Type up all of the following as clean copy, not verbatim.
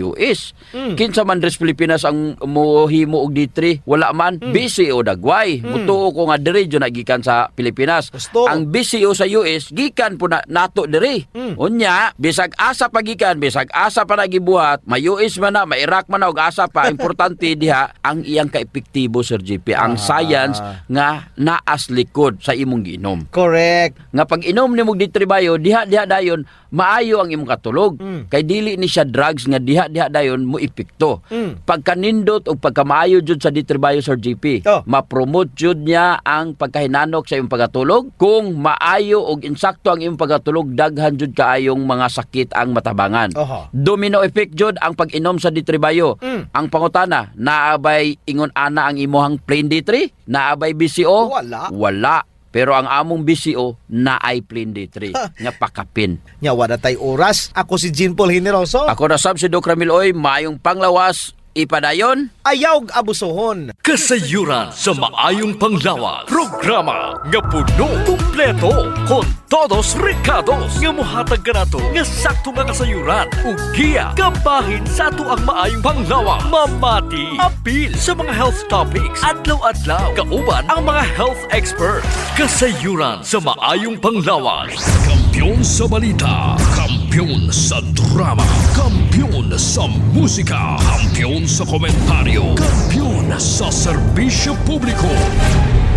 US. Kinsa man diri sa Pilipinas ang mohimo og D3? Wala man. BCO dagway. Mutuo ko nga diri jud na gikan sa Pilipinas. Gusto. Ang BCO sa US gikan po na nato diri. Unya, bisag asa pa gikan, bisag asa pa na gibuhat, may US man na, may Iraq man na, ug asa pa, importante diha ang iyang kaepektibo, Sir JP, ang science nga naas likod sa imong giinom. Correct. Nga pag inom nimo og D3 Bio, diha diha dayon maayo ang imong katulog. Kay dili ni siya drugs nga diha diha dayon mo epekto. Pagkanindot og pagkamaayo jud sa D3 Bio, Sir JP, ma-promote jud niya ang pagkahinanok sa imong pagkatulog. Kung maayo og insakto ang imong pagkatulog, daghan jud kaayong mga sakit ang matabangan. Domino effect jud ang pag-inom sa D3 Bio. Ang pangutana, naabay ingon ana ang imuhang plain D3? Naabay BCO? Wala. Wala. Pero ang among BCO naay plain D3 nga pakapin. Nya wala tay oras. Ako si Jean Paul Generoso. Ako na sab si Doc Ramil Oy, maayong panglawas, ipadayon. Ayaw abusohon. Kasayuran sa maayong panglawas. Programa nga puno, kumpleto, con todos recados. Nga muhatag kanato nga sakto nga kasayuran ug giya kabahin sa ato ang maayong panglawas. Mamati, apil sa mga health topics, adlaw-adlaw, kauban ang mga health experts. Kasayuran sa maayong panglawas. Kampiyon sa balita, kampiyon sa drama, kampiyon sa musika, kampiyon sa komentaryo, kampiyon sa serbisyo publiko.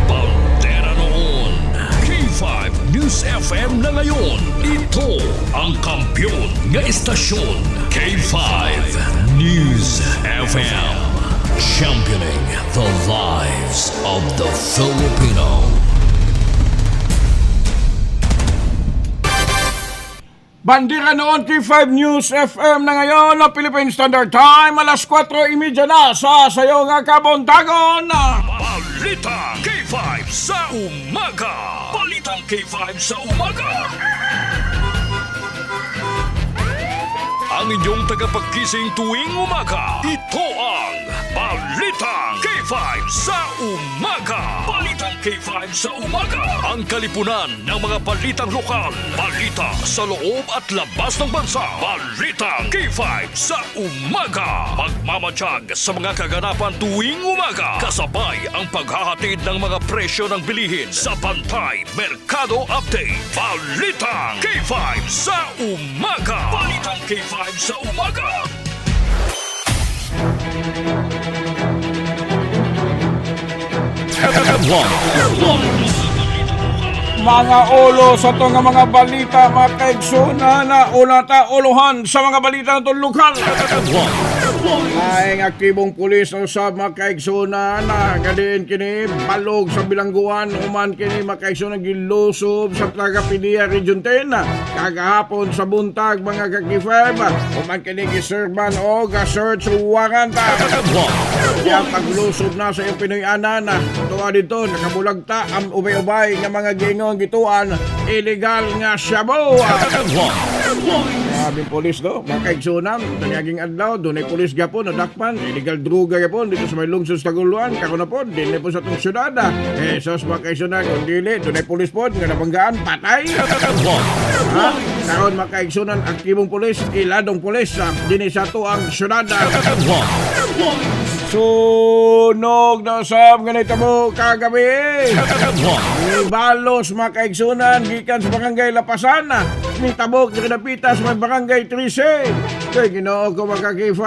Bandera noon, K5 News FM na ngayon. Ito ang kampiyon nga istasyon. K5 News FM. Championing the lives of the Filipino. Bandera noon, K5 News FM na ngayon na Philippine Standard Time, alas 4:30 na sa sayo nga kabuntagon. Balitang K5 sa umaga. Balitang K5 sa umaga. Ang inyong tagapagkising tuwing umaga. Ito ang Balitang K5 sa umaga. Balitang K5 sa umaga. Ang kalipunan ng mga balitang lokal. Balita sa loob at labas ng bansa. Balitang K5 sa umaga. Magmamatsyag sa mga kaganapan tuwing umaga. Kasabay ang paghahatid ng mga presyo ng bilihin sa Pantay Merkado Update. Balitang K5 sa umaga. Balitang K5 sa umaga. Mga ulo sa itong mga balita, mga kaigsunan na una ta uluhan sa mga balita na itong lokal. Laing aktibong pulis na usab, mga kaigsunan, na galiin kini balog sa bilangguan human kini, mga kaigsunan, gilusob sa Tagapidia Region 10 kagahapon sa buntag, mga ka-K5, human kini giserban og search warrant. Kaya paglusob na sa iyong Pinoy-anan, tuwa dito, nakabulagta ang ubay-ubay nga mga giingon gituan, illegal nga shabu. Grabe polis do, mga kaigsunan, tanyaging adlaw, dunay polis gapon, nadakpan, illegal droga gapon, dito sa may lungsod sa Taguluan, karon na po, dinhi po sa itong syudad. Jesus, mga kaigsunan, kung dili, dunay polis po, nga nabanggaan, patay. Ha? Karon, mga kaigsunan, aktibong polis, iladong polis, dinhi sa ato ang syudad. Sunog na usab nga nahitabo kagabi. Balos, mga kaigsunan, gikan sa barangay Lapasan. Nitabok diri dapita sa may barangay 13. Kay Ginoo ko, mga K5,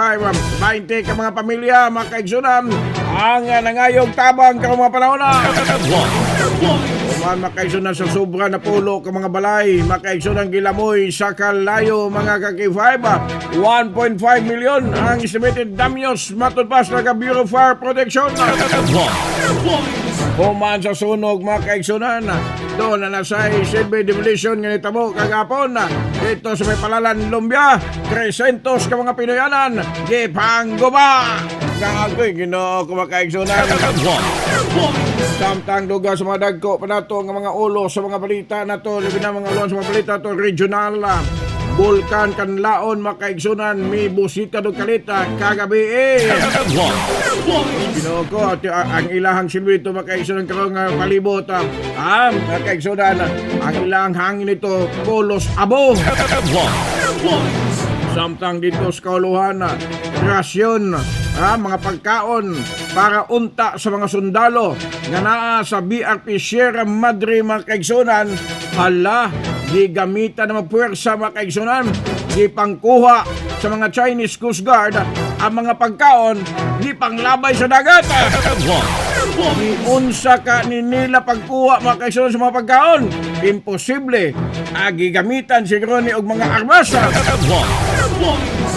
20 ka mga pamilya, mga kaigsunan, ang nangayog tabang karong mga panahon na. Human, mga kaigsunan, sa sobra na pulo ka mga balay, mga kaigsunan, gilamoy sa kalayo, mga ka-K5, 1.5 million ang estimated damages matod pa sa Bureau of Fire Protection. Human sa sunog, mga kaigsunan, doon na nasa silbi demolition nga nitabo kagapon dito sa may Palalan Lumbia, 300 ka mga Pinoyanan gipangguba. Gagoy, Ginoo ko, mga kaigsunan. Samtang duga sa mga dagko pa nato nga mga ulo sa mga balita nato, labi na mga ulo sa mga balita to regional. Bulkan Kanlaon, mga kaigsunan, may busita do kalita kagabi eh. Ginoo ko, at ang ilahang silbi ito, mga kaigsunan, karon nga palibot. Mga kaigsunan, ang ilahang hangin ito, pulos abo. Samtang dito sa kauluhan, rasyon, mga pagkaon para unta sa mga sundalo nga naa sa BRP Sierra Madre, mga kaigsunan, hala, gigamitan ng mga puwersa, mga kaigsunan, gipangkuha sa mga Chinese Coast Guard ang mga pagkaon, gipanglabay sa dagat. Giunsa ka ni nila pagkuha, mga kaigsunan, sa mga pagkaon? Imposible. Gigamitan siguro ni og mga armas.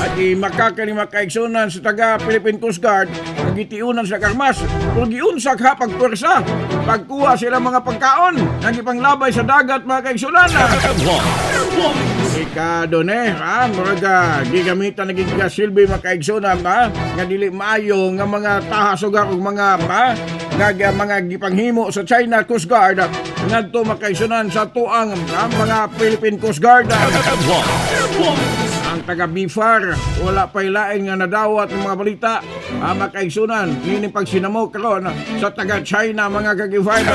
At makaka ni mga kaigsunan sa taga Philippine Coast Guard, gitiunan sa armas. Pero giunsa ka pagpuwersa pagkuha sila mga pagkaon nga gipanglabay sa dagat, mga kaigsunan. Ika ne, ha, murag gigamitan naging silbi, mga kaigsunan, ha, nga dili maayo nga mga tahasugar ug mga ha, nga mga gipanghimo sa China Coast Guard ngadto, mga kaigsunan, sa tuang ha, mga Philippine Coast Guard. Ang taga BFAR, wala pa lain nga nadawat ng mga balita, mga kaigsunan, nining pagsinamo karon sa taga China, mga kagifay.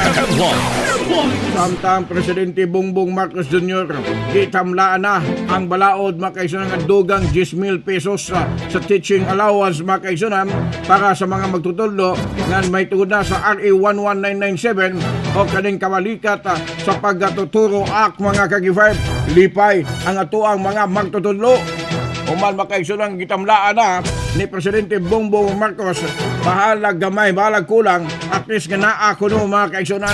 Samtang Presidente Bongbong Marcos Jr., gitamlaan na ang balaod, mga kaigsunan, nga dugang 10,000 pesos sa teaching allowance, mga kaigsunan, para sa mga magtutudlo nga may tugod na sa RA 11997 o kaning Kabalikat sa Pagtuturo Act, mga kagifay. Lipay ang atuang mga magtutudlo. Human, makaigsunan, gitamlaan na ni Presidente Bongbong Marcos. Bahalag gamay, bahalag kulang, at least nga naa kuno, mga kaigsunan.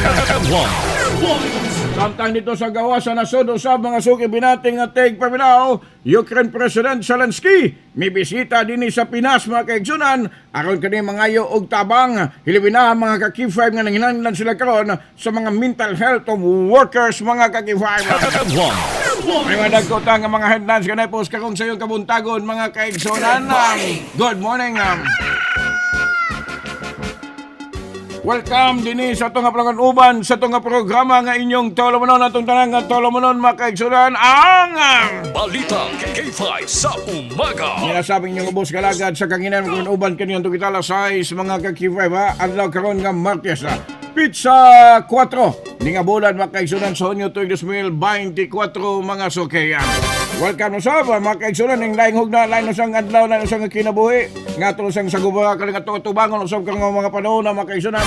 Samtang dito sa gawa sa nasod sa mga suki binating nga tig paminaw, Ukraine President Zelensky may bisita dinhi sa Pinas, mga kaigsunan, aron kani mangayo og tabang, hilabi na mga ka-K5 nga nanginahanglan sila karon sa mga mental health of workers, mga ka-K5. May mga dagko ta nga mga headlines kanay post kakong sa iyong kabuntagon, mga kaigsunan. Good morning. Welcome dinhi sa atong nga uban sa atong nga programa nga inyong tolomonon, atong tanan nga tolomonon, mga kaigsunan, ang Balita K5 sa Umaga. Ninasabing inyong ubos galagad sa kanginan kung uban kaniyong tukitala size, mga ka-K5, ha. Adlaw karon nga Martes, ha. Petsa 4 ni nga bulan, mga kaigsunan, sa Hunyo tuig 2024, mga sukay. Welcome na sa mga kaigsunan ning laing hugna, lain usang adlaw, lain usang kinabuhi nga ato usang sagubra kaling ato tubangon usab karong mga panahon na, mga kaigsunan,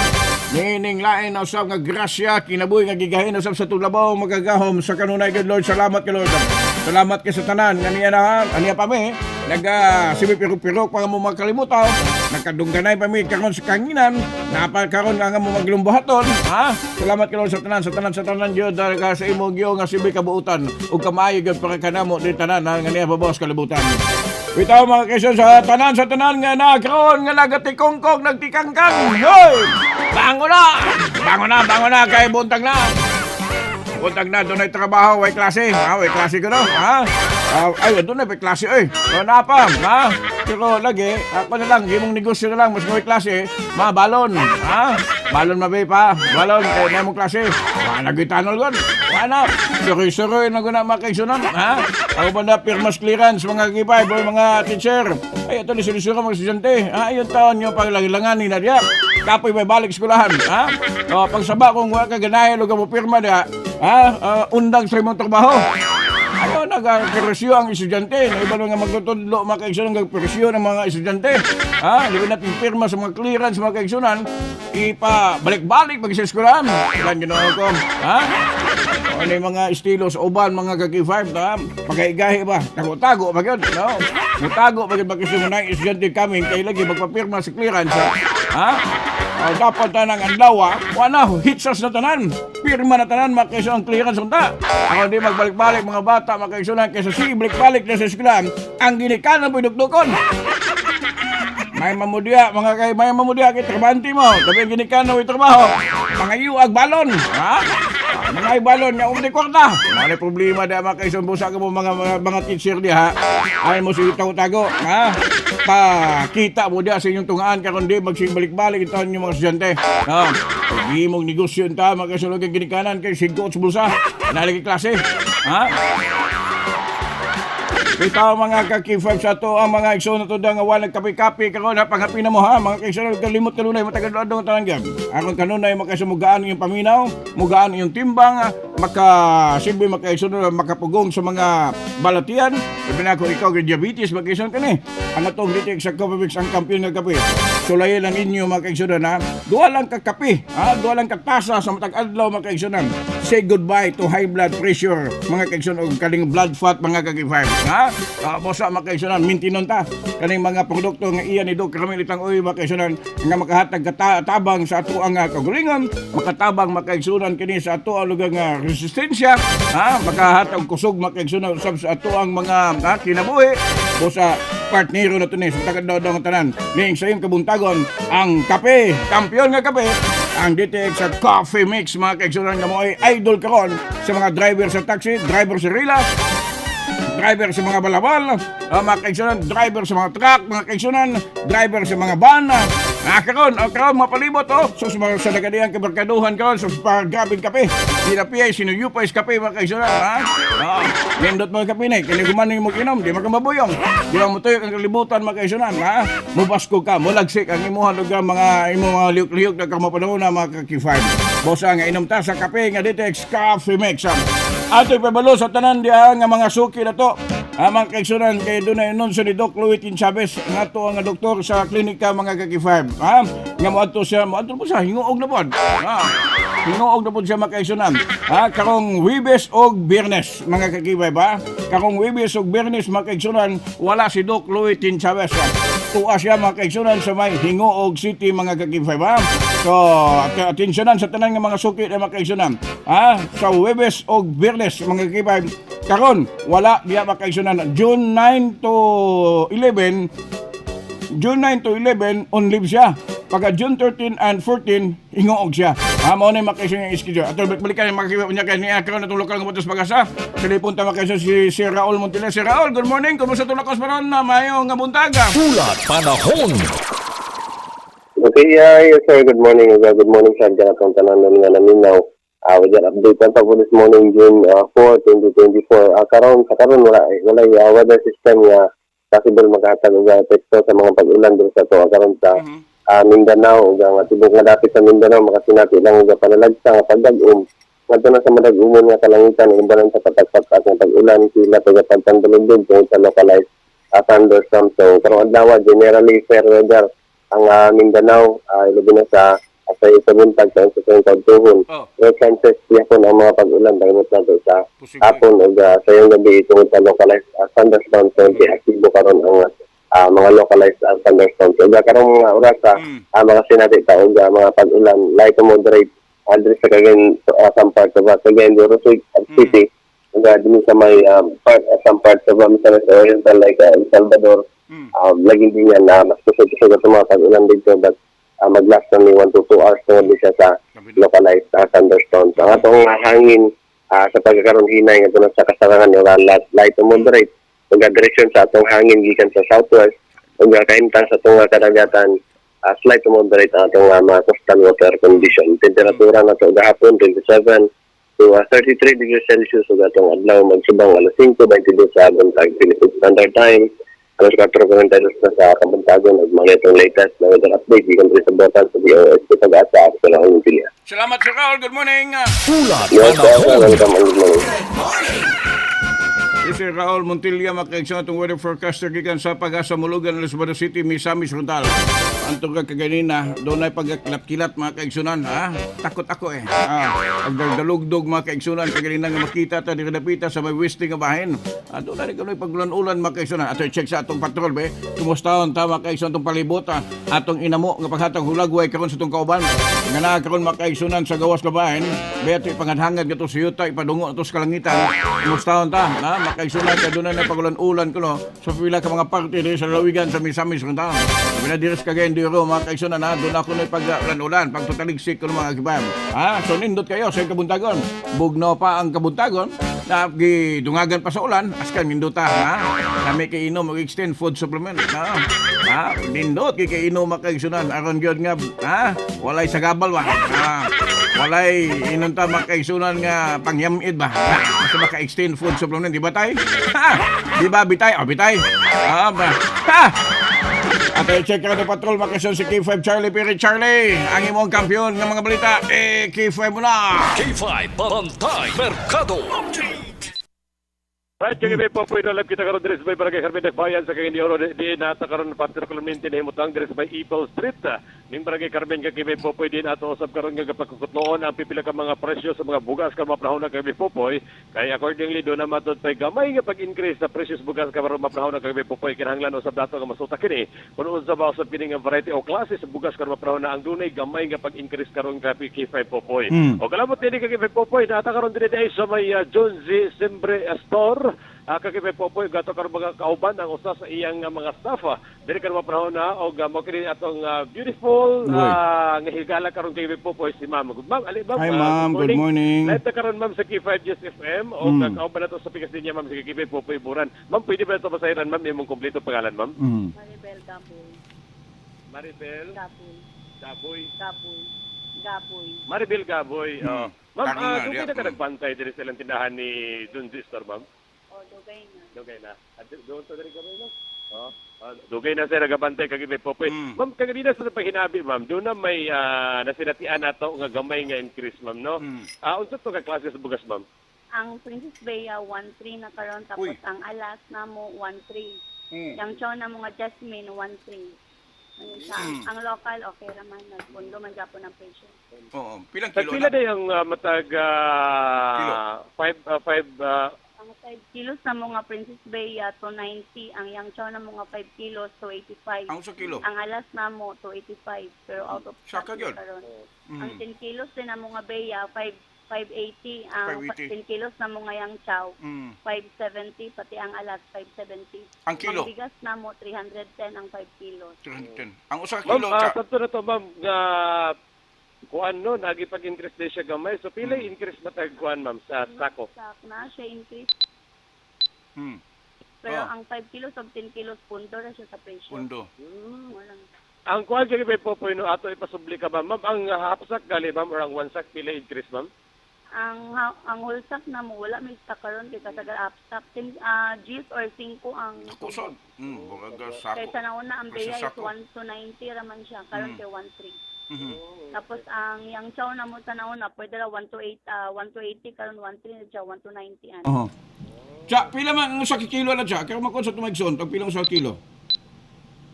nining lain na usab nga grasya kinabuhi nga gigahin usab sa tulabaw magagahom sa kanunay. Good Lord, salamat kay Lord. Salamat kay sa tanan nga niya na aniya pa mi naga sibi pirok-pirok pa nga mo magkalimutaw, nagkadungganay pa mi karon sa kanginan napa karon nga mo maglumbuhaton, ha. Salamat kay Lord sa tanan, sa tanan, sa tanan gyud dahil ka sa imo gyud nga sibi kabuutan ug kamaayo gyud para kanamo di tanan, ha, nga niya babos kalibutan. Bitaw, mga kaison, sa tanan nga nakaroon nga nagatikongkong nagtikangkang. Hoy! Bango na! Bango na, bango na kay buntag na. Buntag na, doon ay trabaho, way klase. Ha, way klase ko no? Ha? Ay, doon ay klase oy. O na pa, ha? Pero lagi, ako na lang, gimong negosyo na lang, mas may klase, ma balon, ha? Balon mabi pa, balon kay na mong klase. Wa na gitanol gon. Wa na. Suroy-suroy na guna, mga kaigsunan, ha? Ako ba na pirmas clearance, mga gipay, boy, mga teacher. Ay, ito ni sulisuro mga estudyante. Ha, ayun taon nyo paglagilangan ni Nadia. Kapoy may balik eskwelahan, ha? O, pagsaba kung wala ka ganahin o ka mo pirma niya, ha? Undang sa imong trabaho. Ayaw, nagkapresyo ang estudyante. Na iba nga magtutudlo, mga kaigsunan, nagpresyo ng mga estudyante. Ha? Hindi natin pirma sa mga clearance, mga kaigsunan. Ipa balik-balik pag sa eskwelahan. Ilan ginoo ko? Ha? O, ano yung mga estilo sa uban, mga kaki-5, ha? Pagkaigahi ba? Tago-tago ba yun? No? Mutago ba yun? Bakit mo na estudyante kami, kay lagi magpapirma sa clearance, ha? Ha? O, dapat na ng adlaw, wala, hitsas na tanan. Pirma na tanan, makaiso ang clearance unta. Ako di magbalik-balik mga bata, makaisunan, kaysa si balik-balik na sa eskwelahan, ang ginikanan mo dukdukon. May mamudya, mga kay may mamudya kay trabante mo. Tabi ang ginikanan mo trabaho. Pangayuag balon, ha? Mga balon nga umdi kwarta. Mga problema da, mga kaison, busa ka mo mga teacher diha. Ay mo si tago-tago, ha? Pa kita mo diha sa inyong tungaan karon di magsibalik-balik taon yung mga estudyante. Ha? Pag mong negosyo ta, mga kaison, kay ginikanan kay sigot sa bulsa. Nalagi klase. Ha? Bitaw, mga ka-K5, sa to ang mga igsoon na to nga wala nagkapi-kapi karon, ha, panghapina mo, ha, mga kaigsoon, kalimot kanunay matagad adong tanan gyud. Aron kanunay makasumugaan iyong paminaw, mugaan iyong timbang, Maka silbi, makaigsunan, makapugong sa mga balatian, labi na kung ikaw kay diabetes, makaigsunan kani. Ang atong DTX sa Coffee Mix, ang kampiyon nga kape. Sulayin ang inyo, mga kaigsunan, ha. Duha lang ka kape, ha? Duha lang ka tasa sa matag adlaw, mga kaigsunan. Say goodbye to high blood pressure, mga kaigsunan, og kaning blood fat, mga kagi-5, ha? Bosa, mga kaigsunan, mintinon ta kaning mga produkto nga iya ni Doc Ramil Itang Uy, mga kaigsunan, nga makahatag tabang sa ato ang kaugalingon, makatabang, mga kaigsunan, kini sa ato ang lugar nga resistensya, ha? Makahatag kusog, mga kaigsunan, usab sa ato ang mga, ha, kinabuhi. Bosa partnero na to ni sa tagadaw ang tanan. Ning sa iyong kabuntagon, ang kape, kampiyon nga kape, ang DTX sa Coffee Mix, mga kaigsunan, nga mo ay idol karon sa mga driver sa taxi, driver sa rila, driver sa mga balabal, mga kaigsunan, driver sa mga truck, mga kaigsunan, driver sa mga van. Karon, oh, karon mapalibot oh. So sa mga sa nagadiyang kabarkaduhan karon sa grabing kape. Sinapiyay, sinuyupay sa kape, mga kaigsunan, ha? Ah, nindot mga kape ni, kini gumaning mo inom, di makamabuyong. Di ba mutuyok ang kalibutan, mga kaigsunan, ha? Mubasko ka, mulagsik ang imuha lugar mga imong mga lihok-lihok na kamapanahon na, mga kaki-5. Bosa nga inom ta sa kape nga DTX Coffee Mix. Ato'y pabalo sa tanan diha nga mga suki na to. Ang mga kaigsunan, kay dunay anunsyo ni Doc Louis Tin Chavez nga to ang doktor sa klinika, mga kaki-5. Ha? Nga moadto siya, moadto po siya, hinguog na pod. Ha? Hinguog na pod siya, mga kaigsunan. Ha? Karong Huwebes og Biyernes, mga kaki-5, ha? Karong Huwebes og Biyernes, mga kaigsunan, wala si Doc Louis Tin Chavez. Ha? Tuwa siya, mga kaigsunan, sa may Hinguog City, mga kaki-5, ha? So, atensyonan sa tanan nga mga suki na, mga kaigsunan. Ha? Sa Huwebes og Biyernes, mga kaki-5, karon wala diya, mga kaigsunan. June 9 to 11, June 9 to 11, on leave siya. Pagka June 13 and 14, hinguog siya. Ha, mao na yung mga kaigsunan yung schedule. Ato, balikan yung mga kaibigan niya kay niya karon atong lokal nga butos pag-asa. Telepon ta, mga kaigsunan, si Sir Raul Montilla. Sir Raul, good morning. Kumusta itong lakos paron na maayong nga buntag? Ulat Panahon. Okay, yes sir, good morning. Good morning sa atong tanan nga naminaw. We just update pa po this morning, June 4, 2024. Karon sa karon wala wala weather system nga possible makahatag og epekto sa mga pag-ulan diri sa ato karon sa Mindanao ug ang tibok nga dapit sa Mindanao. Makasinati lang og panalagsa nga pagdag-um ngadto na sa madag-umon nga kalangitan uban sa patag-patag nga pag-ulan, sila pagpagtandalugdog tungod sa localized thunderstorm. So karong adlaw, generally fair weather ang Mindanao, ilabi na sa buntag sa sa kaudtuhon. Pero chances yapon ang mga pag-ulan dahil nato sa hapon ug sa iyong gabi tungod sa localized thunderstorm. So aktibo karon ang mga localized thunderstorms. Ug karong mga oras mga sinati ta og mga pag-ulan, light to moderate, diri sa Cagayan, some parts of Cagayan de Oro City ug dinhi sa may some parts of Misamis Oriental like El Salvador. Lagi din yan na mas kusog-kusog ito mga pag-ulan dito, but mag-last na ni 1 to 2 hours tungod din siya sa localized thunderstorms. Ang atong hangin sa pagkakaroon, hinay nga sa kasarangan yung light to moderate. Ug direksyon sa atong hangin gikan sa southwest ug kahimtang sa atong kadagatan, slight to moderate ang atong mga coastal water condition. Temperatura na to gahapon, 27 to 33 degrees Celsius, ug atong adlaw magsubang alas 5:22 sa buntag, Philippine Standard Time. Alas 4:42 na sa kabuntagon ug mga itong latest na weather update gikan diri sa Botan sa DOST Pag-asa at sa Raul Montilla. Salamat, Sir Raul. Good morning. Ulat Yes, sir. Panahon. Welcome and good morning. Si Sir Raul Montilla, makaigsoon, atong weather forecaster gikan sa Pag-asa Mulugan, Elizabeth City, Misamis Oriental. Antong ka kaganina, doon ay pagkakilat-kilat, mga kaigsunan, ha? Takot ako eh. Ah, pagdalugdog, mga kaigsunan, kaganina nga makita ta diri dapita sa may wasting nga bahin. Ah, doon na rin kami pagulan-ulan, mga kaigsunan. Ato check sa atong patrol be. Kumusta ta, mga kaigsunan, atong palibot, ah? Atong inamo nga paghatag hulagway karon sa atong kauban. Nga naa karon, mga kaigsunan, sa gawas nga bahin. Be ato ipangadhangad gato sa yuta, ipadungo ato sa kalangitan. Kumusta ta? Ha, mga kaigsunan, kay doon na pagulan-ulan kuno sa pila ka mga parte diri sa lalawigan sa Misamis Oriental. Bila diri sa Cagayan de Oro, mga kaigsunan, ha, doon ako na pag-ulan-ulan, pagtutaligsik ko ng mga kibam. Ha, so nindot kayo sa kabuntagon. Bugno pa ang kabuntagon, na gidungagan pa sa ulan, askan nindota, ha. Kami kay inom og extend food supplement, ha. Ha, nindot kay kay inom, mga kaigsunan, aron gyud nga, ha, walay sagabal ba. Ha, walay inon ta, mga kaigsunan, nga pangyamid ba. Ha, basta maka-extend food supplement, di ba tay? Ha, di ba bitay? O bitay. Ha, ba. Ha. Check ka patrol makasyon si K5 Charlie Piri Charlie. Ang imong kampiyon ng mga balita, eh, K5 mo na. K5 Bantay Merkado Update. Right, kaya may po na live kita karon diri sa may Barangay Carmen Bayan sa Cagayan de Oro di nata karon partner Clemente nahimutang diri sa may Apple Street. Ning Barangay Carmen kay may Popoy din ato usab karon nga gapakukutloon ang pipila ka mga presyo sa mga bugas karon mapanahon na kay may Popoy. Kay accordingly do na matud pay gamay nga pag-increase sa presyo sa bugas karon mapanahon na kay may Popoy, kinahanglan usab dato nga masuta kini kun unsa ba usab kini nga variety o klase sa bugas karon mapanahon na ang dunay gamay nga pag-increase karon kay K5 Popoy. O kalamot dinhi kay K5 Popoy nata karon diri sa may John Z Sembre Store. Kay Popoy gato karon mga kauban ang usa sa iyang mga staff. Diri karon mapanahon na og mo kini atong beautiful nga higala karon kay Popoy si Ma'am. Good ma'am, ali ma'am. Hi, ma'am. Good morning. Live ta karon ma'am sa K5 News FM og kauban nato sa pikas niya ma'am si K5 Popoy Buran. Ma'am, pwede ba ito basahiran ma'am imong kompleto pangalan ma'am? Maribel Gaboy. Maribel Gaboy. Gaboy. Gaboy. Gaboy. Maribel Gaboy. Oh. Ma'am, Karon nga, dugay diya. na ka nagbantay diri sa ilang tindahan ni Dunzi Store ma'am? O, dugay na. Dugay na. Doon to diri gamay no? Oh. Dugay na sir nagabantay kag may Popoy. Ma'am, kaganina sa paghinabi ma'am, doon na may nasinatian nato nga gamay nga increase ma'am, no? Unsa to ka klase sa bugas ma'am? Ang Princess Bea 1.3 na karon, tapos Uy. ang Alas na mo 1.3. Yang chow na mga Jasmine 1.3. Ano siya? Ang local okay raman, nagpundo man gyapon ang presyo. Oo, pilang kilo Tagpila na? na yung matag Kilo. 5 Ang 5 kilos na mga Princess Bea 290, ang Yang Chow na mga 5 kilos 285. Ang usa kilo. Ang Alas na mo 285 pero out of Saka stock yun. na karon. Ang 10 kilos din na mga Bea 5 580, ang 580. 10 kilos na mga Yang Chow 570, pati ang Alas 570. Ang kilo? Ang bigas na mo 310 ang 5 kilos. 310. Ang usa ka Ma'am, kilo, cha. sakto na to ma'am nga kuan no, nagi pag-increase din siya gamay. So pila increase matag kuan ma'am sa sako? Stock na siya increase pero ang 5 kilos o 10 kilos pundo na siya sa presyo. Pundo. Walang Ang kuan kay may Popoy no ato ipasubli ka ma'am. Ma'am, ang half sack gali ma'am or ang one sack pila increase ma'am? Ang whole sack na mo wala may stock karon kay kasagal up stock 10 G's or 5 ang Ako sa murag sako. Kaysa nauna ang Presyo Bea is sako. 1 to 90 raman siya karon kay 1.3. Tapos ang Yang Chow na mo sa nauna pwede ra 1 to 8 1 to 80 karon 1.3 na siya 1 to 90 ana. Oo. Cha, pila man ang usa ka kilo na cha? Karon makon sa tumagson, tag pilang usa ka kilo?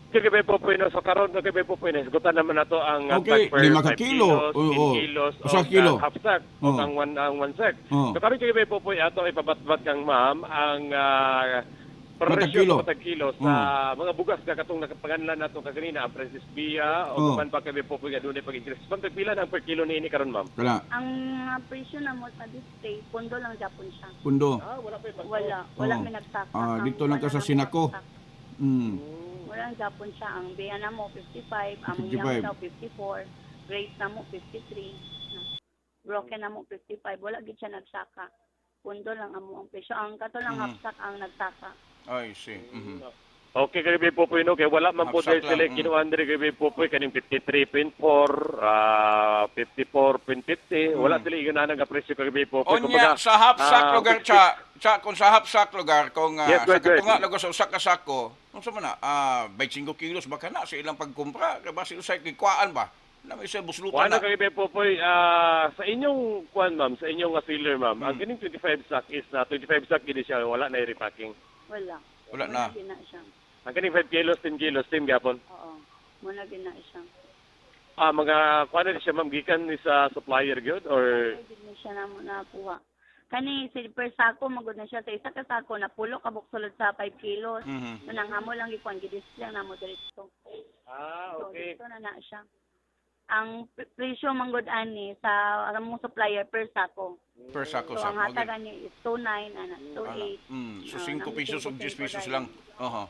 Kay may Popoy no, so karon kay may Popoy na hisgutan naman nato ang Okay, tag per 5 ka 5 kilo. kilos, Oo. 10 kilos, Usa o kilo. half sack, o Oo. ang one sack. Oo. So karon kay may Popoy ato ipabatbat kang ma'am ang Matag presyo kilo. sa matag kilo sa mga bugas nga katong nakapanganlan nato kaganina ang Princess Bia o Oo. uban pa kay may Popoy nga dunay pag-increase. Ma'am, tagpila na ang per kilo niini karon ma'am? Kala, Ang presyo na mo sa display pundo lang japon siya. pundo. Wala pa yung Wala, wala Oo. may nagsaka. Dito lang ka Wala sa na Sinako. nagsaka. Wala ang Japon siya. Ang Bea na mo 55, ang 55. Yang Chow 54, Grace na mo 53, Broken na mo 55. Wala gid siya nagsaka. Pundo lang amo ang presyo. Ang kato lang half sack ang nagsaka. I see. Okay, kay may Popoy no, kay wala man po Half sack dahil sila lang, kinuan diri kay may Popoy kaning 53.4, 54.50, wala sila ingana nga presyo kay may Popoy. Onya sa half sack lugar 50 cha, cha kung sa half sack lugar kung Yes, sa go ahead, go ahead. katunga lugar sa usa ka sako, unsa man na 25 kilos ba kana sa ilang pagkumpra, kay ba sila sa gikuan ba? Na may sa buslutan Kuan na. na kay may Popoy, sa inyong kuan ma'am, sa inyong sealer ma'am, ang kining 25 sack is 25 sack gid siya wala na repacking. Wala. Wala na. Gina siya. Ang kining 5 kilos, 10 kilos same gyapon. Oo. Muna gina siya. Mga kuan na siya ma'am gikan ni sa supplier gyud or Ay, gid na siya na mo nakuha. Kani si per sako magud na siya sa isa ka sako na pulo ka sulod sa 5 kilos. Mm-hmm. So nang amo lang gikuan gidisplay na mo diretso. So, Okay. dito na na siya. Ang presyo manggod ani sa among supplier per sako. Per sako So sa ang hatag ani is 29 ana 28. So 5 pesos o 10 pesos lang. Oho.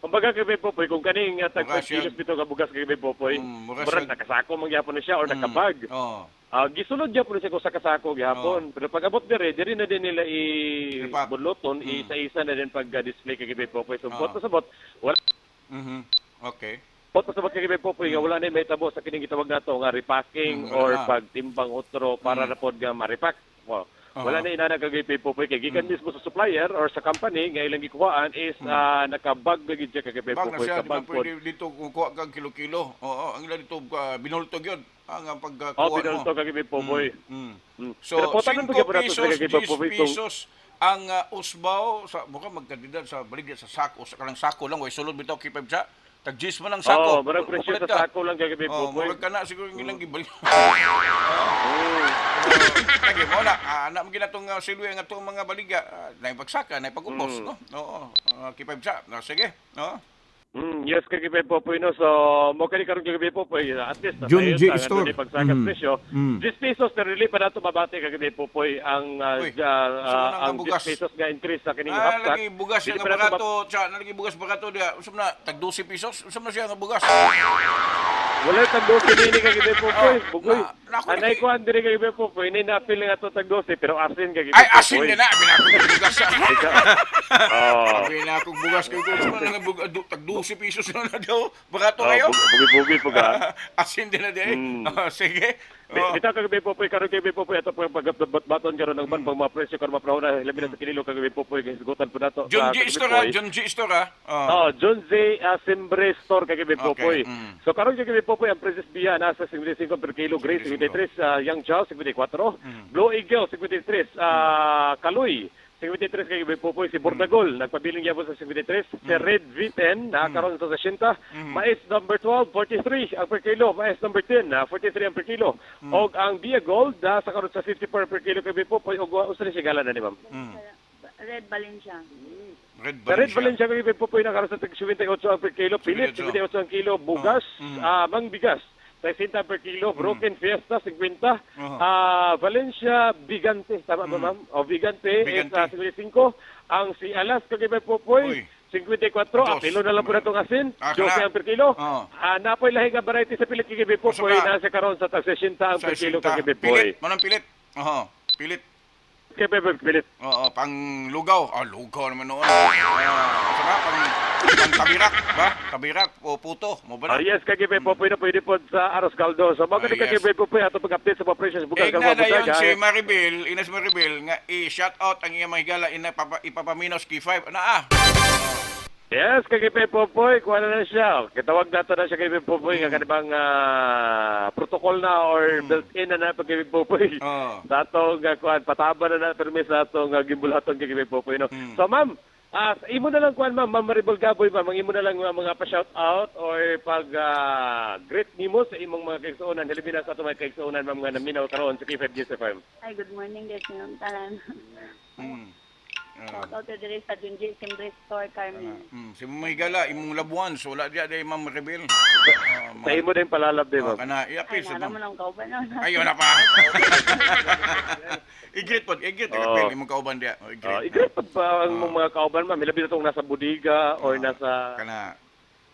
Kumbaga kay Bay Popoy, kung kaning tag Mura 5 siya. kilos bitaw ka bugas kay Bay Popoy, Mura murag siya. nakasako man gyapon na siya or nakabag. Oo. Gisulod gyapon na siya kung sa kasako gyapon. Pero pag abot dire, dire na din nila i Repack. buluton, isa-isa na din pag display kay Bay Popoy. So bot sa bot, wala Okay. bot sa bot kay Bay Popoy nga wala na may tabo sa kining gitawag nato nga repacking Wala or na. pagtimbang otro para na pod nga ma-repack. Wow. Wala na inana kagabi Popoy kay gikan mismo sa supplier or sa company nga ilang gikuhaan is nakabag na gid siya kagabi Bag na Popoy siya, di ba kabag pod. pwede dito kung kuha kag kilo-kilo. Oo, ang ila dito binultog yun. Ang pagkuha Oh, mo. binultog kagabi Popoy. So, Pero po, tanong 5 po gyapon nato pesos, sa kagabi 10 Popoy kung pesos ang usbaw sa mukha magkandidad sa baligya sa sako, sa kanang sako lang way sulod bitaw K5 sa tag 10 man ang sako. Oh, murag presyo Mupalit sa ka. sako lang kagabi Oh, Popoy. murag ka na siguro yung ilang gibalik. Lagi mo na, anak mo ginatong silwi ang atong mga baligya, naipagsaka, naipag-ubos, no? Oo, K5 sa. No, sige, no? Yes, kagabi Popoy no. So, mo kani karon kagabi Popoy, at least Jun nasayon G ta nga Store. dunay pagsaka sa presyo. 10 pesos pero dili pa nato mabati kagabi Popoy ang Uy, sa man ang ang 10 bugas? pesos nga increase sa kining half sack. Lagi bugas Dili nga pa nato barato, tsa, lagi bugas barato diya. Usam na tag 12 pesos, usam na siya nga bugas. Wala tag 12 nini kagabi Popoy, Oh, bugoy. na- Anay ko diri kagabi Popoy, ni na feel nga to tag 12 pero asin kagabi Ay, asin Popoy. din na, binakong bugas. Oh. Binakong bugas kay ko, usam na nga tag 12 pesos na na daw. Barato Oh, kayo. bugi-bugi po ka. Asin din na di. Oh, sige. Oh. Bitaw kagabi Popoy, karon kagabi Popoy ato po pagbatbaton karon ng ban pang mga presyo karon mapanahon na labi na sa kinilo kagabi Popoy kay hisgutan po nato. John sa G. kagabi Store, ah. Popoy. John G. Store, ah. Oh. Oh, John J. Simbre Store kagabi Okay, Popoy. So karon kagabi Popoy ang prices biya nasa 55 per kilo, Gray 53, Yang Chow 54, Blue Eagle 53, Kaloy 53 kagabi Popoy, si Bordagol nagpabiling gyapon sa 53, si Red V10 nakaroon sa 60, Mais number 12 43 ang per kilo, Mais number 10 43 ang per kilo. Og ang Bia Gold nasa karon sa 54 per kilo kagabi Popoy og usa ni siya gala na ni ma'am. Red Valencia. Red Sa Red Valencia. Valencia kagabi Popoy nakaroon sa 78 ang per kilo, Pilit 78. 78 ang kilo, Bugas, Mangbigas 60 per kilo, Broken Fiesta 50, Valencia Bigante, tama ba ma'am? O Bigante, Bigante. is 55, ang si Alas kagabi Popoy Uy. 54, Diyos. apilo na lang po na itong asin, Ah, 12 kana. ang per kilo. Oo. Napoy lahi nga variety sa pilit kagabi Popoy, Usa ka. nasa karon sa tag 60 ang per kilo 60. kagabi Popoy. Pilit, manang pilit. Oo, pilit. Kagabi pilit. Oo, pang lugaw. Ah, lugaw naman noon. Sa ba? Pang tabirak ba? Tabirak o puto. Mo ba na? Yes, kagabi Popoy na pwede po sa Aros Caldo. So, mga Ah, yes. kagabi Popoy, ato pag-update sa mga presyo sa bugas Igna kalwa na yun buntaga. si Maribel, Ines Maribel, nga i-shout out ang iyang mga higala, ina, ipapaminos K5. Ano ah? Yes, kagabi Popoy, kuha na na siya. Kitawag nato na siya kagabi Popoy, nga kanibang protocol na or built-in na na pag kagabi Popoy. Oh. Sa atong kuan, pataba na na permis sa atong gimbulhaton kagabi Popoy. No? So ma'am, imo na lang kuan ma'am, Ma'am Maribel Gaboy ma'am, ang imo na lang mga pa-shout out or pag greet nimo sa imong mga kaigsuonan, hilabi na sa atong mga kaigsuonan ma'am nga naminaw karon sa K5 News FM. Ay, good morning guys. Inyong tanan. Shout out to diri sa Junji Simbre Store, Carmen. Si mga higala, imong labuan, so wala diya di Ma'am Maribel. Sa imo din palalab din Oh, ma'am. kana, Ay, iapil sa nara mo lang kauban. No? Ayun na pa. I-greet po, i-greet. Oo. Oh. Imong kauban diya. Oh, i-greet. I-greet pag pa ang mga kauban ma'am, hilabi na itong nasa bodega or nasa Kana,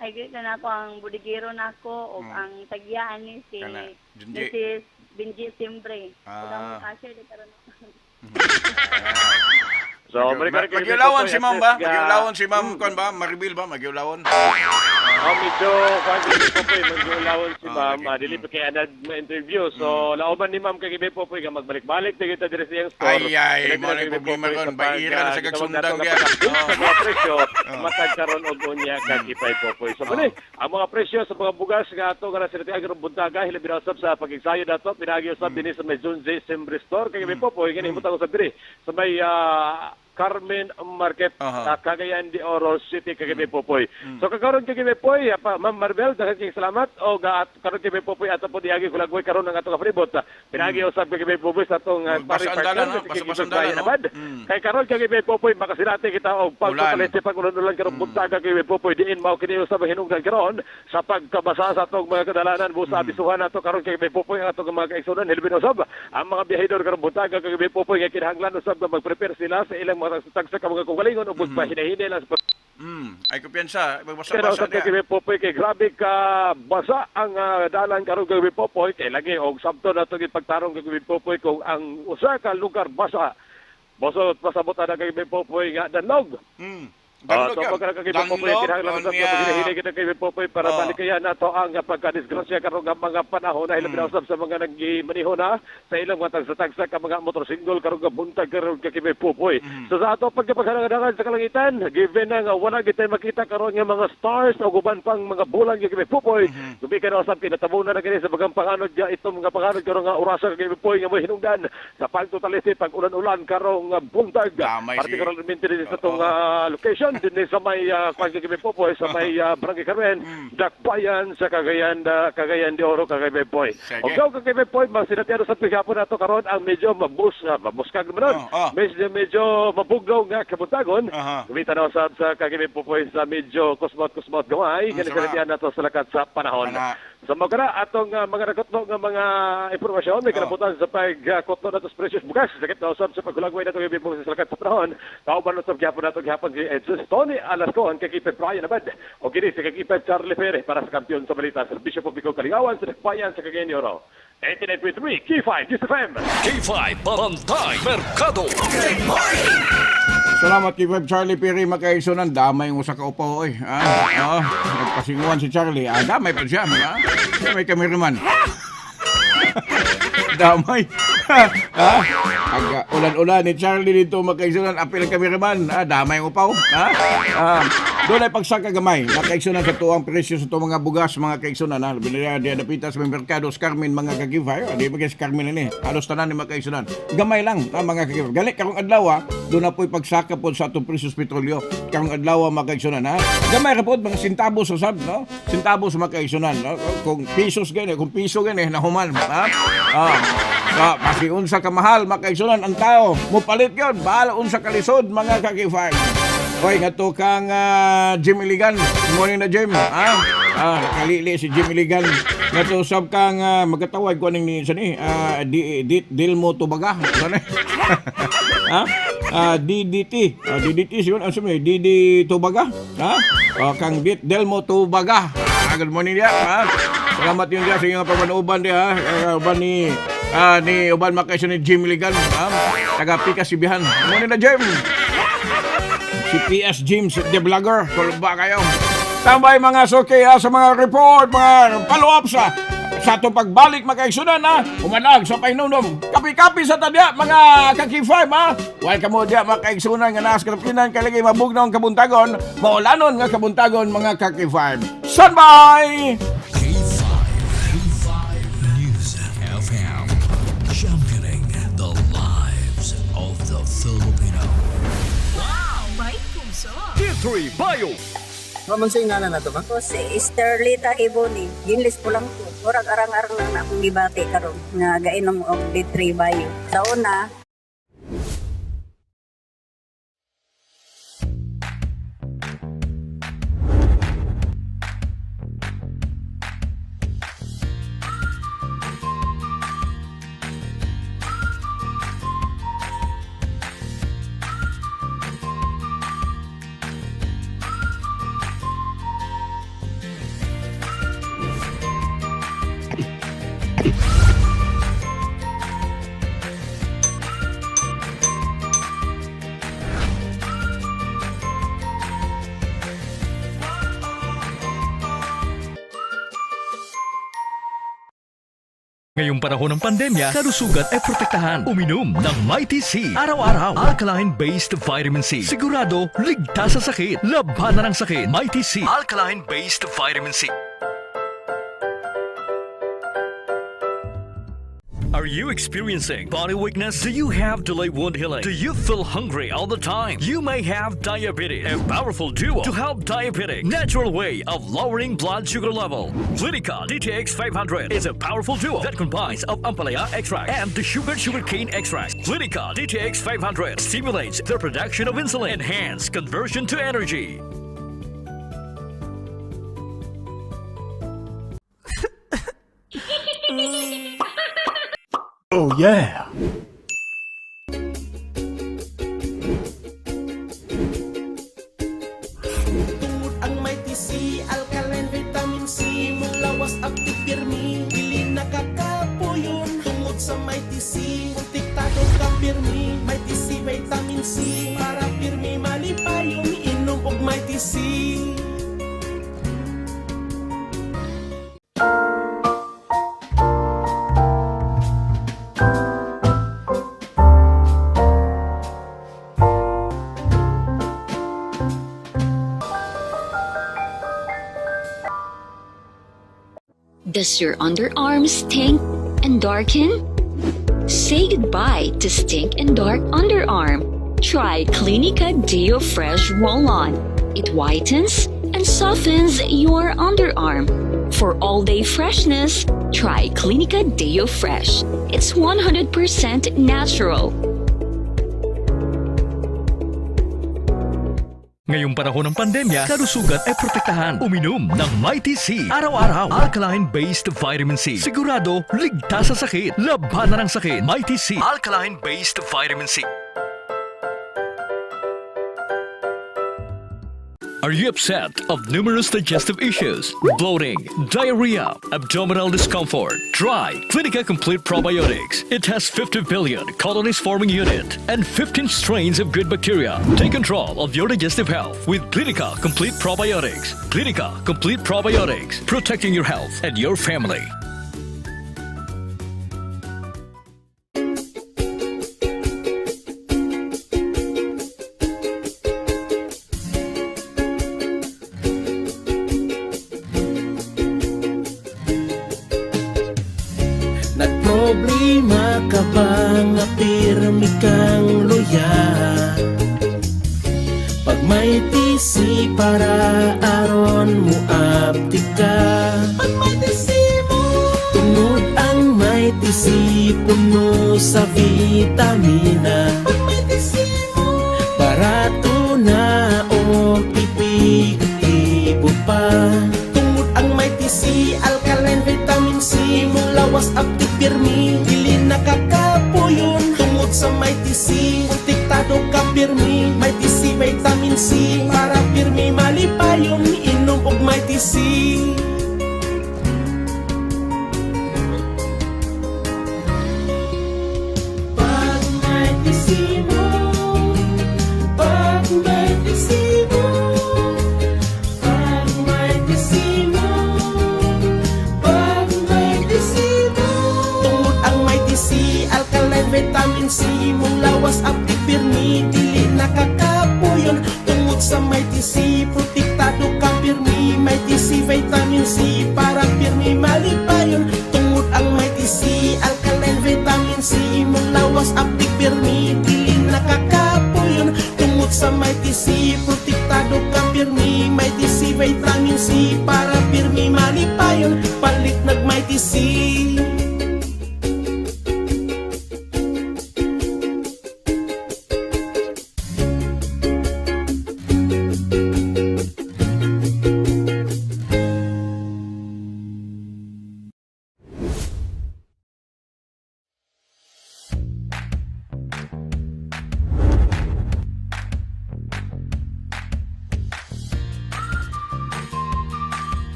Ay, great na nako ang budigero nako o ang tagyaan ni si Kana, Junji. Mrs. Benji Simbre. Ah. Ug ang cashier di karon. So, Magyulawan si ma'am ba? Magyulawan si ma'am kon ba? Maribel ba? Magyulawan? Oh, medyo kwan kay Popoy, magyulawan si ma'am. Lagi. Dili pa kay anad ma-interview. So, lauban ni ma'am kay Popoy nga magbalik-balik na kita diri sa iyang store. Ay, ay, Dili mo na kay problema Popoy ron. sa pag, Baira na sa gitawag kagsundang nato nga diyan. pag-update sa mga presyo matag karon og unya kag ipay Popoy. So, muna, ang mga presyo sa mga bugas nga ato nga nasa natin karong buntaga hilabi na usab sa pag-ensayo nato pinaagi usab dinhi sa may Zone J Sembre Store kay Popoy gani himutang usab diri sa may Carmen Market Cagayan de Oro City kagabi Popoy. So kakaron kagabi Popoy, pa, Ma'am Maribel, daghan kayong salamat og at karon kagabi Popoy ato po diagi kulagway karon ang atong kapribot. Pinaagi usab kagabi Popoy sa atong Magbasa pari ang dala, partner no? si Basa-basa ang Kiki dala, Brian no? Abad. Kay karon kagabi Popoy makasilate kita og pagpapalit sa pag-ulan-ulan karong buntaga kagabi Popoy diin mao kini usab ang hinungdan karon sa pagkabasa sa atong mga kadalanan busa abisuhan nato karon kagabi Popoy ang atong mga kaigsuonan hilbin usab ang mga biyahedor karong buntaga kagabi Popoy nga kinahanglan usab nga mag-prepare sila sa ilang mga tagsa ka mga kaugalingon ug magpahinay-hinay lang sa Ay kumpiyansa, Pero magbasa-basa sa diya. kagabi Popoy kay grabe ka basa ang dalan karon kagabi Popoy kay lagi og sabto na itong ipagtarong kagabi Popoy kung ang usa ka lugar basa. Bosot pasabot na kagabi Popoy nga danlog. Danlog So yun. pagka kay Popoy Danlog, kinahanglan sa unya. paghinihini kita kay Popoy para balikayan nato ang pagkadisgrasya karong nga mga panahon na hilabi usab sa mga nagmaniho na sa ilang mga tagsa-tagsa ka mga motorsinggol karong nga buntag karon ka kay Popoy. So sa ato pagkapagharangan sa kalangitan, given na nga wala gid makita karon nga mga stars o uban pang mga bulan kay Popoy, gumikan usab kay natabunan na kini sa bagang panganod ga itong mga panganod karong nga orasa kay Popoy nga mo hinungdan sa pagtotality pag ulan-ulan karong buntag. Damay Parte si- karon dinhi sa itong location dinhi sa may kwan kay Popoy sa may Barangay Carmen, Dakbayan sa Cagayan, Cagayan de Oro, Cagayan Poy. Sige. Og gaw Cagayan Poy, masinatiano sa tughapon nato karon ang medyo mabuskag naman nun. Medyo mabugnaw nga kabuntagon. Gamitan na usab sa Cagayan Popoy sa medyo kusmot-kusmot gamay. Kani sama. sinatian nato sa lakat sa panahon. Ana. Sa mga kana atong mga nakutlo nga mga impormasyon may kalabutan sa pagkutlo nato sa precious bugas sakit na usab sa paghulagway nato gabi mo sa lakat sa panahon. Kauban usab gyapon nato gihapon si Jesus Tony Alascon kay Kipe Brian Abad o kini si kay Charlie Perez para sa kampiyon sa balita Serbisyo Publiko Kalingawan sa Dakbayan sa Cagayan de Oro. 89.3 K5 News FM. K5 Bantay Merkado. Salamat kay Web Charlie Piri makaisunan. Damay mo sa kaupo oy. Nagpasinguan si Charlie. Damay pa siya. Damay kameraman. Damay. Pag ulan-ulan ni Charlie dito makaisunan, apil ang kameraman. Damay ang upaw. Doon ay pagsaka gamay. Makaisunan sa tuang presyo sa tuang mga bugas, mga kaisunan. Ha? Binila di dapita sa merkado sa Carmen, mga kagifay. Di ba sa Carmen ini? Halos tanan ni mga kaisunan. Gamay lang, mga kagifay. Gali, karong adlaw, doon na po'y pagsaka po sa atong presyo sa petrolyo. Karong adlaw, mga kaisunan. Ha? Gamay ra po, mga sentabos sa sab, no? Sentabos mga kaisunan. No? Kung pesos gani, kung piso gani, nahuman. Ha? Maski unsa ka mahal, mga kaisunan, ang tao, mupalit yun. Bahala unsa kalisod, mga kakifay. Hoy, nga to kang Jim Iligan. Good morning na, Jim. Kalili si Jim Iligan. Nga to sab kang magkatawag ko aning ni sa ni di, Dilmo Tubaga. Ano ni? Ha? DDT. DDT siyon ang sumi DD Tubaga. Ha? Kang Dit Delmo Tubaga. Good morning diya. Ha? Salamat yun diya sa inyong pamanuban diya. Ha? Uban ni uban makaiso ni Jim Iligan. Ha? Taga Pika Sibihan. Good morning na, Jim. Si PS James the Vlogger. Kulba kayo. Tambay mga suki sa mga report, mga follow-up sa atong pagbalik mga ha. Umanag sa painumdum. Kapi-kapi sa tadya mga kaki-5 ha. Welcome mo diya mga kaigsunan nga naas katapinan kalagay mabugnaw ang kabuntagon. Maulanon nga kabuntagon mga kaki-5. Standby! K5 News FM. Championing the lives of the Filipino. Wow! May puso! D3 Bio. Maman sa ingana na to ba? Ko si Esterlita Hiboni, ginlis ko lang ko. Murag arang-arang lang na akong gibati karon nga gainom og D3 Bio. Sa una, Ngayong panahon ng pandemya, kalusugan ay protektahan. Uminom ng Mighty C. Araw-araw, alkaline-based vitamin C. Sigurado, ligtas sa sakit. Labanan ang sakit. Mighty C. Alkaline-based vitamin C. Are you experiencing body weakness? Do you have delayed wound healing? Do you feel hungry all the time? You may have diabetes. A powerful duo to help diabetic. Natural way of lowering blood sugar level. Clinica DTX 500 is a powerful duo that combines of ampalaya extract and the sugarcane extract. Clinica DTX 500 stimulates the production of insulin, enhance conversion to energy. Oh yeah! Tungod ang Mighty C, alkaline vitamin C, mulawas active pirmi, dili nakakapuyon. Tungod sa Mighty C, protektado ka pirmi, Mighty C vitamin C, para pirmi malipayon. Inom og Does your underarm stink and darken? Say goodbye to stink and dark underarm. Try Clinica Deo Fresh Roll-On. It whitens and softens your underarm. For all-day freshness, try Clinica Deo Fresh. It's 100% natural. Ngayong panahon ng pandemya, kalusugan ay protektahan. Uminom ng Mighty C. Araw-araw, alkaline-based vitamin C. Sigurado, ligtas sa sakit. Labanan ang sakit. Mighty C. Alkaline-based vitamin C. Are you upset of numerous digestive issues, bloating, diarrhea, abdominal discomfort? Try Clinica Complete Probiotics. It has 50 billion colonies forming unit and 15 strains of good bacteria. Take control of your digestive health with Clinica Complete Probiotics. Clinica Complete Probiotics, protecting your health and your family. Nagproblema ka ba nga pirmi kang luya? Pag may TC para aron mo apti ka. Pag may TC mo, tungod ang may TC puno sa vitamina. Pag may TC mo, barato na o epektibo pa. Tungod ang may TC, alkaline vitamin C, mong lawas apti pirmi, dili nakakapuyon. Tungod sa may TC, protektado ka pirmi. May TC vitamin C, para pirmi malipayon. Inom og may TC. Pag may TC mo, pag may TC mo, pag may TC mo, pag may TC mo. Tungod ang may TC, alkaline vitamin C, mong lawas apti pirmi, dili nakakapuyon. Tungod sa may TC, protektado ka pirmi. May TC vitamin C, para pirmi malipayon. Tungod ang may TC, alkaline vitamin C, mong lawas apti pirmi, dili nakakapuyon. Tungod sa may TC, protektado ka pirmi. May TC vitamin C, para pirmi malipayon. Palit nag may TC.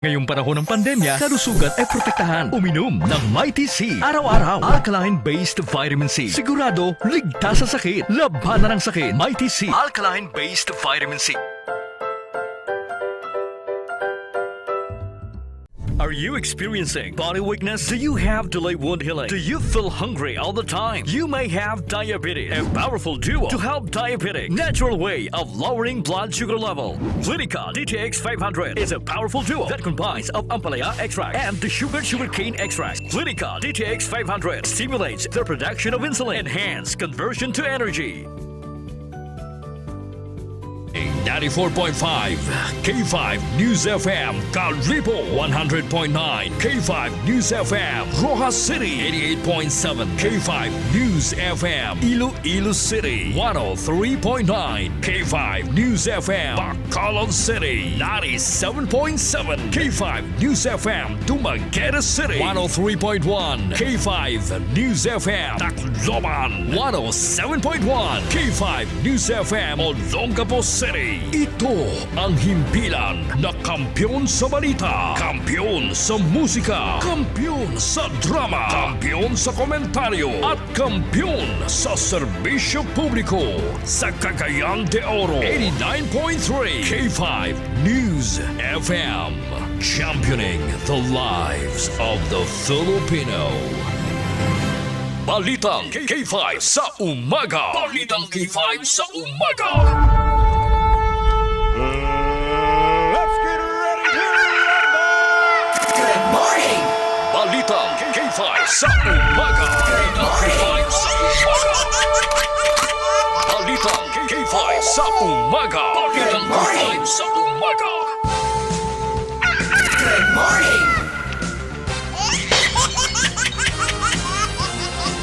Ngayong panahon ng pandemya, kalusugan ay protektahan. Uminom ng Mighty C. Araw-araw, alkaline-based vitamin C. Sigurado, ligtas sa sakit. Labanan ang sakit. Mighty C. Alkaline-based vitamin C. Are you experiencing body weakness? Do you have delayed wound healing? Do you feel hungry all the time? You may have diabetes. A powerful duo to help diabetic. Natural way of lowering blood sugar level. Clinica DTX 500 is a powerful duo that combines of ampalaya extract and the sugarcane extract. Clinica DTX 500 stimulates the production of insulin, enhance conversion to energy. 94.5 K5 News FM Calibo, 100.9 K5 News FM Roxas City, 88.7 K5 News FM Iloilo City, 103.9 K5 News FM Bacolod City, 97.7 K5 News FM Dumaguete City, 103.1 K5 News FM Tacloban, 107.1 K5 News FM Olongapo City. Ito ang himpilan na kampiyon sa balita, kampiyon sa musika, kampiyon sa drama, kampiyon sa komentaryo at kampiyon sa serbisyo publiko sa Cagayan de Oro 89.3 K5 News FM, championing the lives of the Filipino. Balitang K5 sa umaga. Balitang K5 sa umaga. Let's get ready to rumble! Good morning! Balitang K5 sa umaga. Balitang K5 sa umaga. Balitang K5 sa umaga. Balitang K5 sa umaga. Good morning!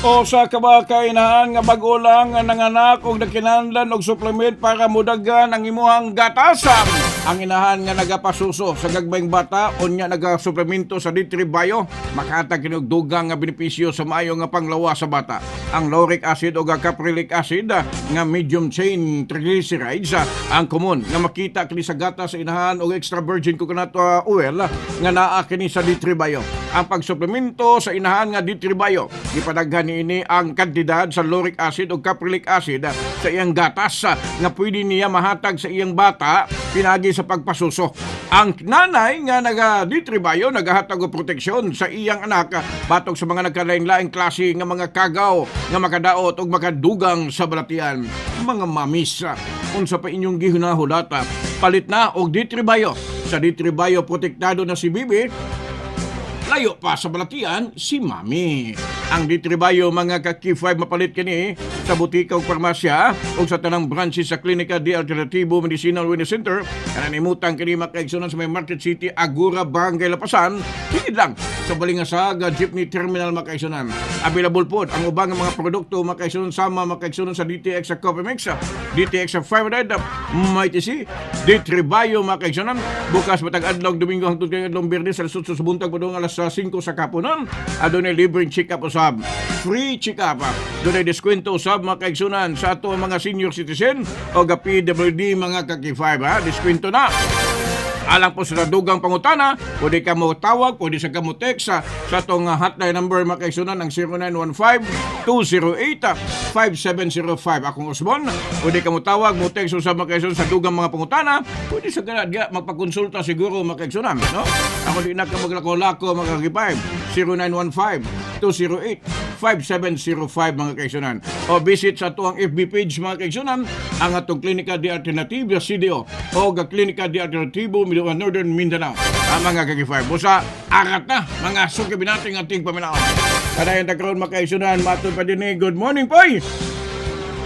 O sa kabakainahan nga bag-o lang nga nanganak og nagkinahanglan og supplement para mudagan ang imuhang gatasan. Ang inahan nga nagapasuso sa gagmayng bata unya nagasuplemento sa D3 Bio makahatag kini og dugang nga benepisyo sa maayo nga panglawa sa bata. Ang lauric acid o caprylic acid nga medium chain triglycerides ang common nga makita kini sa gatas sa inahan og extra virgin coconut oil nga naa kini sa D3 Bio. Ang pagsuplemento sa inahan nga D3 Bio gipadaghan niini ang kantidad sa lauric acid o caprylic acid sa iyang gatas nga pwede niya mahatag sa iyang bata pinagi sa pagpasuso. Ang nanay nga naga D3 Bio nagahatag og proteksyon sa iyang anak batok sa mga nagkalain-laing klase nga mga kagaw nga makadaot og makadugang sa balatian. Mga mamis, unsa pa inyong gihunahulata, palit na og D3 Bio. Sa D3 Bio protektado na si Bibi, layo pa sa balatian si Mami. Ang D3 Bio mga ka-K5 mapalit kini sa butika ug parmasya ug sa tanang branches sa Klinika de Alternativo Medicinal Wellness Center. Kanang imutang kini makaigsunan sa may Market City, Agora, Barangay Lapasan. Hingid lang sa Balingasag Jeepney Terminal makaigsunan. Available po ang ubang mga produkto makaigsunan sama makaigsunan sa DTX sa Coffee Mix, DTX sa 500, Mighty C, D3 Bio makaigsunan. Bukas matag adlaw Domingo hangtod kay adlaw Biyernes alas 8 sa buntag padung alas 5 sa kapunan. Adunay libreng check-up usab. Free check-up. Dunay diskwento usab makaigsunan sa ato mga senior citizen o ga PWD mga ka-K5 ha. Diskwento na. Alang po sa dugang pangutana, pwede ka mo tawag, pwede sa ka mo text sa atong hotline number makaigsunan ang 0915-208-5705. Akong Osmond, pwede ka mo tawag, mo text sa makaigsunan sa dugang mga pangutana, pwede sa ka magpakonsulta siguro makaigsunan, no? Ako di na ka maglako-lako mga ka-K5, 0915-208-5705 mga kaigsunan. O visit sa atuang FB page mga kaigsunan, ang atong Klinika de Alternativa CDO o ga Klinika de Alternativo Northern Mindanao. Ang mga ka-K5. Busa, arat na mga suki binating ating paminaon. Kadayon ta karon mga kaigsunan, matod pa din eh. Good morning poy!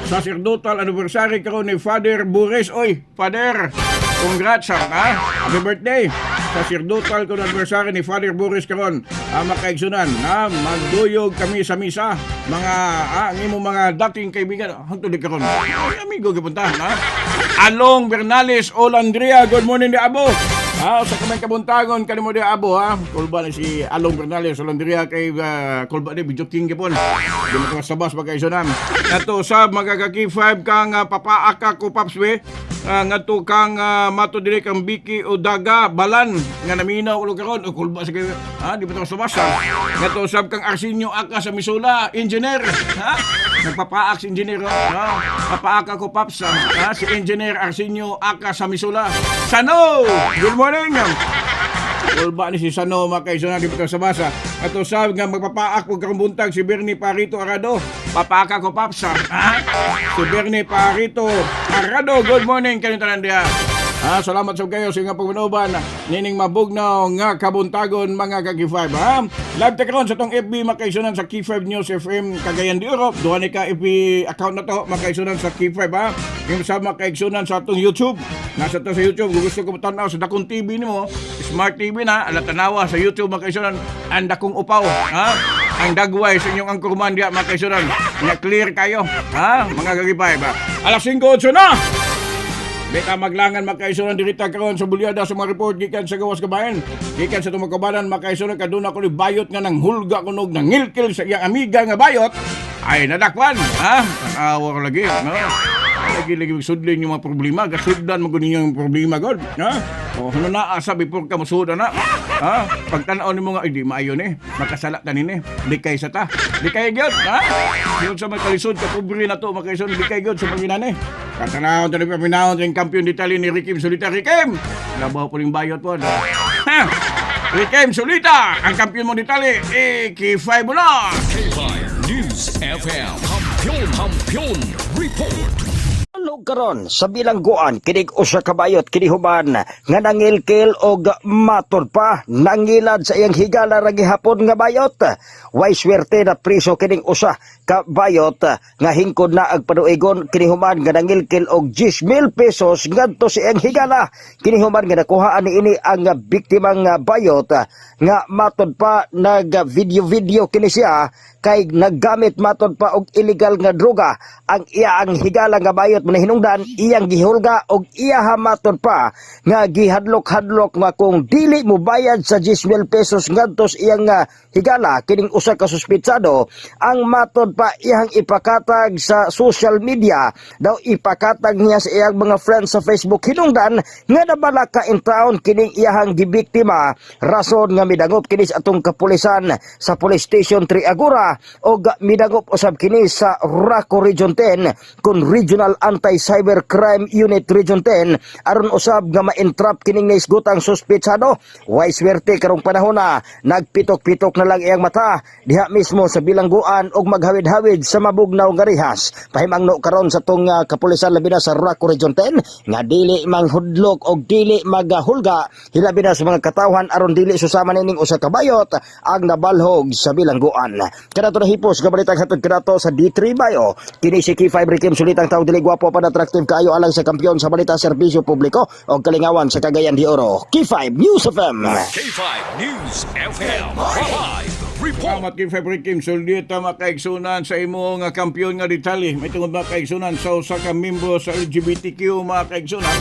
Sacerdotal anniversary karon ni Father Bures. Oy, Father, congrats ha. Happy birthday. Sacerdotal kon anniversary ni Father Boris karon. Makaigsunan, ha, magduyog kami sa misa. Mga ang imong mga dating kaibigan hangtod di karon. Ay, amigo gipuntahan ha. Along Bernales Olandria, good morning di abo. Sa kamay kabuntagon kanimo di abo ha. Kulba ni si Along Bernales Olandria kay kulba ni Video King gipon. Di mo sabas pagkaigsunan. Nato sa mga ka-K5 kang papaaka ko Paps we. Ngadto kang mato dili kang Biki o Daga Balan nga naminaw ulo karon o kulba sa kay ha di ba ta sabas ha. Ngadto sab kang Arsenio Aka sa Misula, engineer ha. Nagpapaak si engineer ha. Papaaka ko Paps ha, si engineer Arsenio Aka sa Misula. Sano, good morning. Kulba ni si Sano makaisunan di ba sa basa. Ato sab nga magpapaak og karong buntag si Bernie Parito Arado. Papaaka ko Paps ha. Si Bernie Parito Arado, good morning kanyo tanan diha. Salamat sa kayo sa inyong pagmanuban nining mabugnaw nga kabuntagon mga ka-K5 ha. Live ta karon sa tong FB makaisunan sa K5 News FM Cagayan de Oro. Duha ni ka FB account na to makaisunan sa K5 ha. Yung sa makaisunan sa atong YouTube. Nasa to sa YouTube, kung gusto ko tan-aw sa dakong TV nimo, Smart TV na, ala tanawa sa YouTube makaisunan ang dakong upaw ha. Ang dagway sa inyong angkurman diha makaisunan. Nya clear kayo ha mga ka-K5 ha. Alas 5:08 na. Beta maglangan makaisunan dirita karon sa bulyada sa mga report gikan sa gawas kabayan. Gikan sa tumakabanan makaisunan kaduna ko ni bayot nga nang hulga kunog nangilkil sa iyang amiga nga bayot ay nadakpan ha. Tanawa ko lagi no. Sige lagi sudlin yung mga problema, gasudlan mo gud ninyo yung problema god, ha? O ano na asa before ka mosuda na. Ha? Pagtan-aw nimo nga hindi maayo ni, makasala ta nini, likay sa ta. Likay gyud, ha? Siyod sa mga kalisod ka pobre na to makaison likay gyud sa mga ni. Katanaw ta ni paminaw ang kampiyon detalye ni Rikim Solita. Rikim! Labaw po ning bayot po. Ha? Rikim Solita, ang kampiyon mo detalye, K5 mo na! K5 News FM. Kampiyon, Kampiyon Report. Alog karon sa bilangguan kinig usa ka bayot kini human nga nangilkil og matud pa nangilad sa iyang higala ra gihapon nga bayot. Way swerte na priso kining usa ka bayot nga hingkod na ang panuigon kini human nga nangilkil og 10,000 pesos ngadto sa iyang higala. Kini human nga nakuhaan niini ang biktimang bayot nga matud pa nag video-video kini siya kay naggamit matud pa og illegal nga droga ang iya ang higala nga bayot man hinungdan iyang gihulga og iya matud pa nga gihadlok-hadlok nga kung dili mo bayad sa 10,000 pesos ngadto sa iyang higala kining usa ka suspetsado ang matod pa iyang ipakatag sa social media daw ipakatag niya sa iyang mga friends sa Facebook hinungdan nga nabala ka in town kining iyahang gibiktima rason nga midangop kini sa atong kapulisan sa Police Station Triagura og midangop usab kini sa Raco Region 10 kun Regional Anti-Cybercrime Unit Region 10 aron usab nga ma-entrap kining naisgutang suspetsado. Way swerte karong panahon na nagpitok-pitok na lang iyang mata diha mismo sa bilangguan og maghawid-hawid sa mabugnaw nga rihas. Pahimangno karon sa tong kapulisan labi na sa Raco Region 10 nga dili manghudlok og dili magahulga hilabi na sa mga katawhan aron dili susama nining usa ka bayot ang nabalhog sa bilangguan. Kanato na hipos nga balitang hatod kanato sa D3 Bayo. Kini si K5 Rikim Sulitang tao dili gwapo pa attractive kaayo alang sa kampiyon sa balita serbisyo publiko og kalingawan sa Cagayan de Oro. K5 News FM. K5 News FM. 5 Report. Salamat kay Fabric Kim Solita makaigsunan sa imong kampiyon nga detalye. May tungod makaigsunan sa usa ka membro sa LGBTQ makaigsunan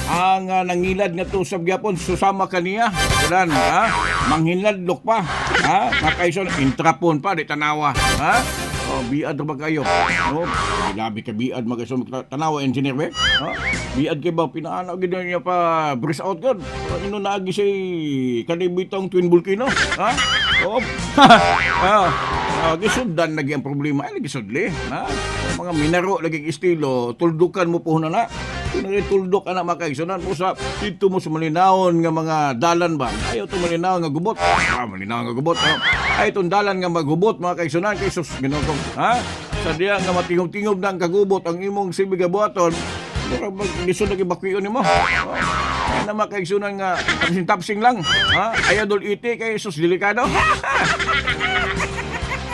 ang nangilad nga tusab gyapon susama kaniya. Kulan, ha? Manghinladlok pa. Ha? Makaigsunan intrapon pa di tanawa, ha? Oh, biad ba kayo? No, labi ka biad magaisum tanawa engineer be. Ha? Biad kay ba pinaana gid niya pa breeze out gud. Ino naagi si kanibitong twin volcano, ha? Oh. Gisundan lagi ang problema ay lagi sudli, ha? Mga minaro lagi estilo, tuldukan mo puhon na. Kunwari tuldok ana makaigsunan mo sa dito mo sa malinawon nga mga dalan ba. Ayaw to malinawon nga gubot. Ah, malinawon nga gubot. Oh. Ay itong dalan nga magubot mga kaigsunan kay sus Ginoo ko, ha? Sa diya nga matingob-tingob na ang kagubot ang imong sibig buhaton, murag maglisod lagi bakwion nimo. Oh. Ay na makaigsunan nga tapsing-tapsing lang, ha? Ayaw dol iti kay sus delikado.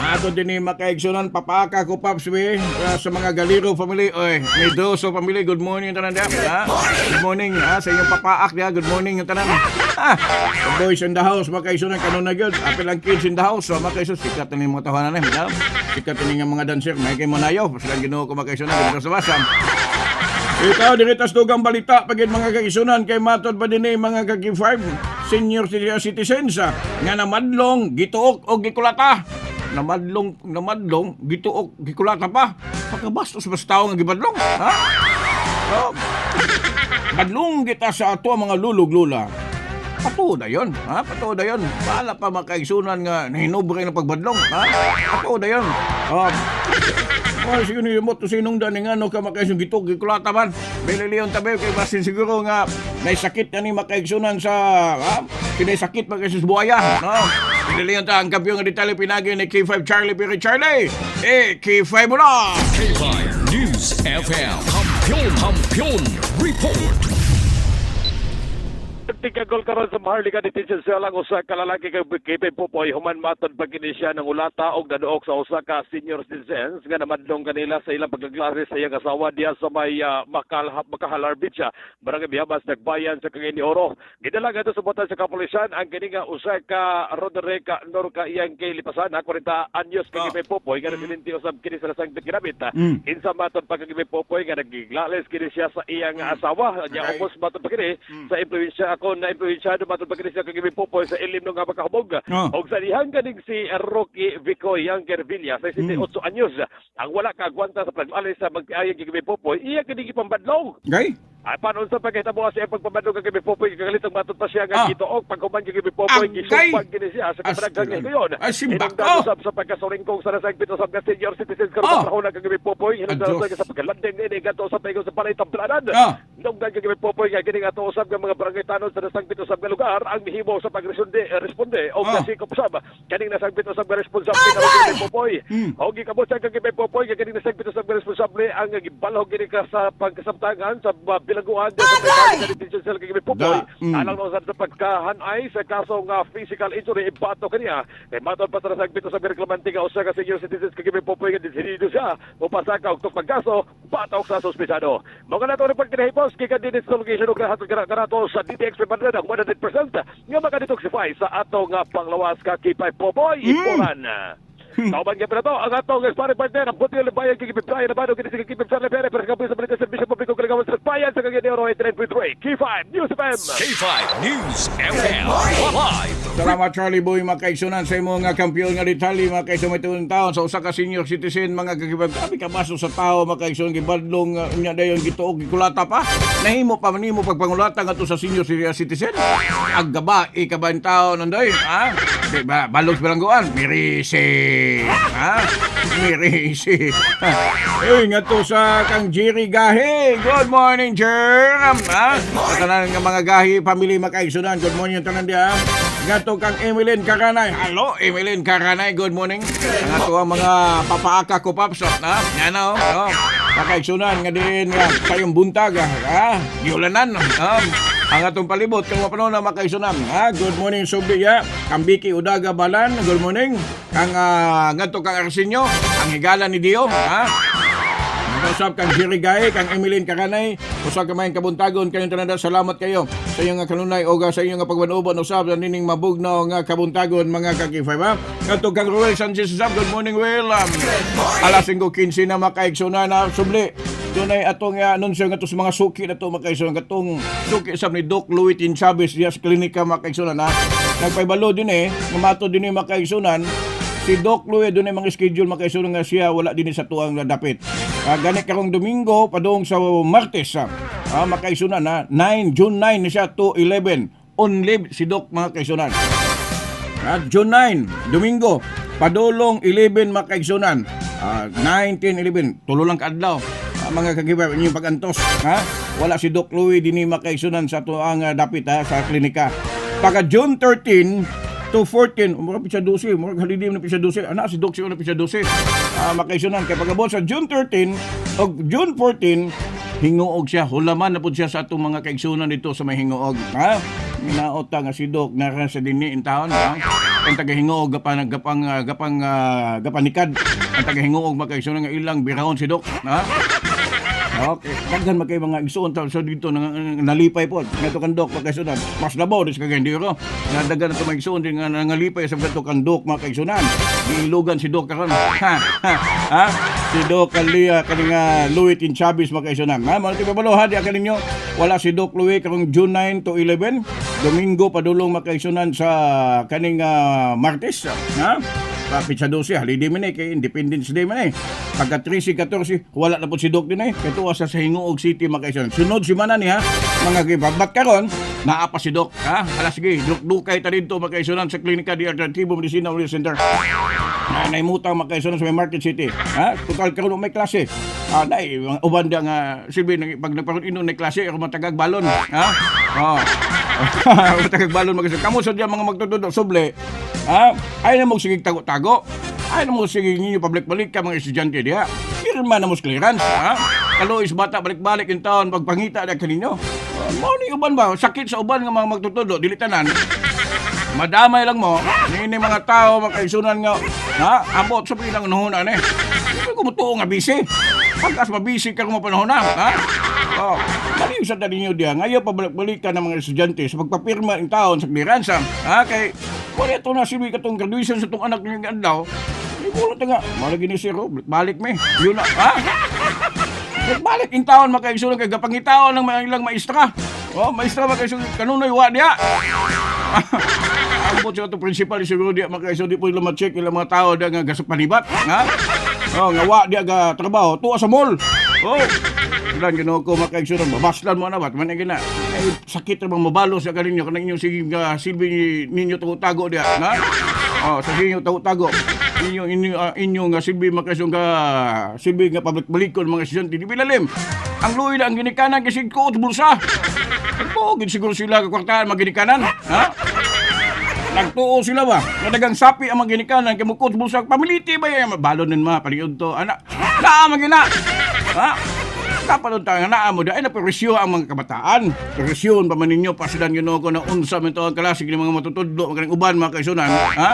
Ato din ni makaigsunan papaaka ko Paps we sa mga Galiro family, oy Medoso family, good morning tanan diha, ha? Good morning ha sa inyong papaak diha, good morning tanan. The boys in the house makaigsunan kanon na gyud, apil ang kids in the house, so makaigsunan sikat na ni mga tahanan ni, ha? Sikat na ni nga mga dancer, may kay monayo, sila Ginoo ko makaigsunan dito sa basam. Ikaw diri tas dugang balita pagid mga kaigsunan kay matod pa dinhi mga kaki-5 senior citizens nga namadlong gituok og gikulata. Namadlong, gituok, gikulata pa. Pagkabastos ba sa tao nga gibadlong? Ha? Oh. Badlong kita sa ato mga lulog-lula. Patuo na yun. Ha? Patuo na yun. Bahala pa makaigsunan nga nahinobre ng pagbadlong. Ha? Patuo na yun. Oh. Oh, sige niyo mo to sinong daning ano ka makaigsunan gituok, gikulata man. Bele Leon tabi kay basin siguro nga naisakit na ni makaigsunan sa ha? Kinaisakit makaigsunan sa buhaya. No? Pinilihan ta ang kampiyon nga detalye pinagi ni K5 Charlie Piri Charlie. Eh, K5 mo na! K5 News FM. Kampiyon, Kampiyon Report. Tigagol karon sa Maharlika Detention Cell ang usa ka lalaki kay Kipay Popoy human matod pa kini siya ng ulata og naduok sa usa ka senior citizens nga namadlong kanila sa ilang pagkaklase sa iyang asawa diha sa may Makahalar Beach, Barangay Biabas, Nagbayan sa Cagayan de Oro. Gidala ngadto sa botan sa kapulisan ang kini nga usa ka Roderick Norca iyang kay lipasan 40 anyos kay Kipay Popoy nga residente usab kini sa Lasang Kinabit. Kinsa matod pa kay Kipay Popoy nga nagiglales kini siya sa iyang asawa nya ubos matod pa kini sa impluwensya ako karon na influensyado matod pa kini siya kagabi Popoy sa ilim nga makahubog. Og sa dihang kaning si Rocky Vicoy Yang Gervilla sa 68 anyos ang wala kaagwanta sa pag-alis sa magtiayag kagabi Popoy, iya kini gipambadlong. Okay? Ay paano sa pagkahitabo sa pagpabadlong kagabi Popoy, kagalitong matod pa siya nga gituok paghuman kagabi Popoy, gisumpag kini siya sa kabarangay ngayon. Ay, simbak. Hinungdan usab sa pagkasuringkong sa nasagpit usab nga senior citizens karon sa panahon kagabi Popoy, hinungdan usab sa pagkalanding ini gadto sa paygon sa balay Tablanan. Hinungdan kagabi Popoy nga kini nga usab nga mga barangay tanod sa nasagpit usab nga lugar ang mihimo sa pagresponde responde og nasikop usab kaning nasagpit usab nga responsable kagabi Popoy. Og gikabot siya kagabi Popoy nga kining nasagpit usab nga responsable ang gibalhog kini ka sa pagkasamtangan sa bilaguan sa detention cell kagabi Popoy. Alang na usab sa pagkahanay sa kaso nga physical injury ibato kaniya. Kay matod pa sa nasagpit usab nga reklamante nga usa ka senior citizens kagabi Popoy nga desinido siya mopasaka og pagkaso batok sa suspensado. Mao kana to report kinahipos gikan dinhi sa location og hatod kanato sa DTX 500 ang 100% nga maka-detoxify sa ato nga panglawas ka K5 Popoy Iporan. Kauban gyud to ang atong sparring partner ang Butil Bayan kay Brian Abado kini si Kipip Charlie Pere pero sa sa balita serbisyo publiko Kalingawan sa Bayan sa Cagayan de Oro 89.3 K5 News FM. K5 News FM Live. Salamat Charlie Boy makaigsunan sa imong nga kampiyon nga detalye mga kaigsunan may taon sa usa ka senior citizen mga kagibag abi ka baso sa tao mga kaigsunan gibadlong unya dayon gituog gikulata pa nahimo pa manimo pagpangulata ngadto sa senior citizen ang gaba ikaban taon nandoy ha di ba balog sa bilangguan mirisi ha mirisi. Uy, ngadto sa kang Jerry Gahi. Good morning, Jer. Ha? Sa tanan nga mga Gahi family makaigsunan. Good morning tanan diha. Ngadto kang Emilyn Karanay. Hello, Emilyn Karanay. Good morning. Ang ato ang mga papaaka ko paps. Ha? Nga na, oh. Oh. Makaigsunan nga din nga kayong buntag. Ha? Giulanan. Ha? Ang atong palibot kang mapanahon na makaigsunan. Ha? Good morning, Subli. Ya. Kang Vicky Udaga Balan. Good morning. Kang ngadto kang Arsenio, ang higala ni Dio, ha? Usap kang Jerry Gahe, kang Emilyn Karanay, usap ka may kabuntagon kayong tanan. Salamat kayo sa inyong kanunay o sa inyong pagbanuban usap sa nining mabugnaw nga kabuntagon mga ka-K5, ha? Ngadto kang Ruel Sanchez usap. Good morning, Will. Alas 5:15 na makaigsunan na subli. Dunay atong anunsyo nga sa mga suki na to makaigsunan katong suki sab ni Doc Louis Tin Chavez diya sa klinika makaigsunan, ha? Nagpaibalo din nga mato din makaigsunan. Si Doc Louis doon ay mga schedule makaigsunan nga siya wala din sa tuang dapit. Gani karong Domingo padung sa Martes makaigsunan na 9 June 9 ni siya to 11 on leave si Doc mga kaigsunan. June 9 Domingo padulong 11 makaigsunan. 9, 10, 11 tulo lang kaadlaw. Mga kagiba inyong pagantos, ha? Wala si Doc Louis dinhi makaigsunan sa tuang dapit ha, sa klinika. Pagka June 13 to 14, mura pitsa 12, mura holiday na pitsa 12. Ana si Doc siguro na pitsa 12. Makaigsunan kay pagabot sa June 13 og June 14 hinguog siya, hulaman na pud siya sa atong mga kaigsunan dito sa may hinguog, ha? Minaot ta nga si Doc nara sa dinhi in town, ha? Ang taga hinguog gapang gapang gapang gapanikad ang taga hinguog makaigsunan nga ilang birahon si Doc, ha? Okay, daghan man kay mga igsuon ta sa dito nalipay po. Ngadto kang Doc makaigsunan. Mas labaw dis kay hindi ro. Nga daghan na to mga igsuon din nga nangalipay sa kadto kang Doc makaigsunan. Giilugan si Doc karon. Ha, ha, ha? Si Doc Kalia kani nga Louis Tin Chavez makaigsunan. Ha, mo tibalo ha di kaninyo. Wala si Doc Louis karong June 9 to 11, Domingo padulong makaigsunan sa kaning Martes, ha? Pitsa 12, holiday man kay Independence Day man Pagka 13, 14, wala na po si Doc din Kay tuwa sa Hinguog City makaigsunan. Sunod si mana niya, mga kibabat karon, naa pa si Doc, ha? Ala sige, dukdukay ta didto makaigsunan sa klinika di Alternatibo Medicina Ulis Center. Naimutang makaigsunan sa may Market City. Ha? Total karon may klase. Dai uban da nga silbi pag nagparon inon na klase ako matagag balon, ha? Oh. Matagag balon makaigsunan. Kamo sa diya mga magtutudlo suble. Ha? Ay na mo sige tago-tago. Ay na mo sige ninyo pabalik-balik ka mga estudyante diha. Pirma na mo sa clearance, ha? Kalois bata balik-balik in taon pagpangita na kaninyo. Mao ni uban ba? Sakit sa uban nga mga magtutudlo dili tanan. Madamay lang mo, nini mga tao makaigsunan nga, ha? Ambot sa pilang nuhuna ni. Hindi ko mutuo nga busy. Pagkas mabisi ka kung mapanahon na, ha? Oh, baliw sa taninyo diha. Ngayon pabalik-balik ka ng mga estudyante sa pagpapirma ng taon sa clearance, ha? Kay wala ito na silbi katong graduation sa itong anak niya adlaw. Hindi ko nga. Malagi ni sir, balik me. Yun na, ha? Balik in taon makaigsunan kay gapangitaon ng mga ilang maestra. Oh, maestra makaisog kanunay wa diha. Ambot sa ato principal siguro diha makaisog di po ila ma-check ilang mga tao diha nga gasok panibat, ha? Oh, nga wa diha ga trabaho tuwa sa mall. Oh. Lan Ginoo ko makaigsoon mabaslan mo na ba man gina. Ay sakit ra bang mabalo sa kaninyo kanang inyong sige nga silbi ninyo tago-tago diha, ha? Oh, sa inyo tago-tago. Inyo inyo inyo nga silbi makaigsoon nga silbi nga public balikon mga estudyante di bilalim. Ang luoy na ang ginikanan kasi ko bulsa. Nagtuo gid siguro sila ka kwartahan mga ginikanan, ha? Nagtuo sila ba? Nga dagang sapi ang mga ginikanan kay mukot bulsa pamiliti ba yan? Balon nun ma paliod to ana. Naa man gina. Ha? Dapat unta nga naa mo di ay naperisyo ang mga kabataan. Perisyon pa man ninyo pasidan Ginoo ko na unsa man to ang klase kini mga matutudlo mga uban mga kaisunan, ha?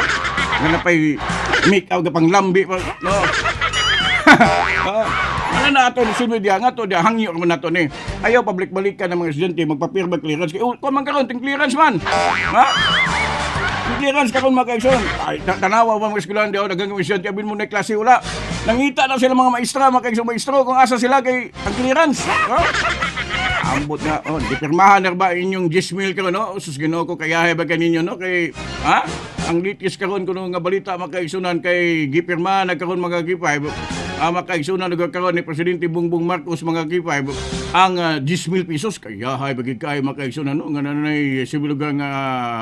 Nga napay make up pang lambi pa. No. Ano na ato ni sulod diha nga to diha hangyo man nato ni. Ayaw public balikan ng mga estudyante magpapirma clearance kay oh, man karon ting clearance man. Ha? Clearance karon mga kaigsoon. Ay tanawa ba mga eskwelahan diha daghang mga estudyante abin mo na klase wala. Nangita na sila mga maestra, mga kaigsoon maestro kung asa sila kay ang clearance. Ha? Ambot nga, oh, gipirmahan na ba inyong 10,000 karon no? Sus Ginoo ko kayahe ba kaninyo no kay ha? Ang litis karon kuno nga balita mga kaigsunan kay gipirmahan na karon mga K5. Mga kaigsunan lugar karon ni Presidente Bongbong Marcos mga K5 ang 10,000 pesos kayahay ba gid kayo mga kaigsunan no nga nanay civil lugar nga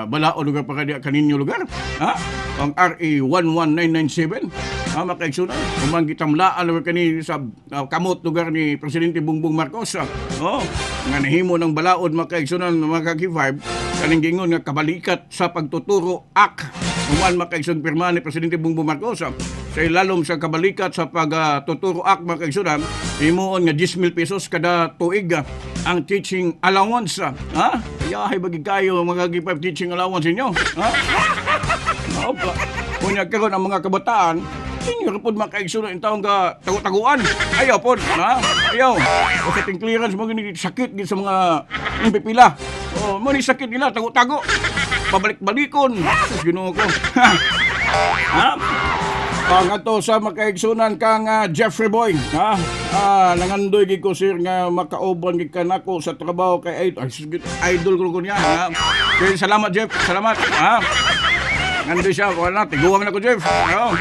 balao lugar pa kadiya kaninyo lugar. Ha? Ang RA 11997 ha mga kaigsunan umang gitamlaan lugar kani sa kamot lugar ni Presidente Bongbong Marcos. Oh, nga nahimo ng balaod mga kaigsunan mga K5 kaning gingon nga kabalikat sa pagtuturo ak human mga kaigsunan pirma ni Presidente Bongbong Marcos sa ilalom sa kabalikat sa pagtuturo ak mga kaigsunan himuon nga 10,000 pesos kada tuig ang teaching allowance. Ha? Yahay bagi kayo mga K5 teaching allowance inyo. Ha? Opa. Unya karon ang mga kabataan inyo ra pod mga kaigsunan in taong ga tago-taguan. Ayaw pod, ha? Ayaw. O sa ting clearance mo gini sakit gid sa mga pipila. Oh, mo ni sakit nila tago-tago. Pabalik-balikon. Sus Ginoo ko. Ha? Ang ato sa makaigsunan kang Jeffrey Boy, ha? Nangandoy gid ko sir nga makauban gid kanako sa trabaho kay idol, idol ko niya, ha? Kay salamat Jeff, salamat, ha? Nandoy siya, wala tiguang na ko Jeff. Oh.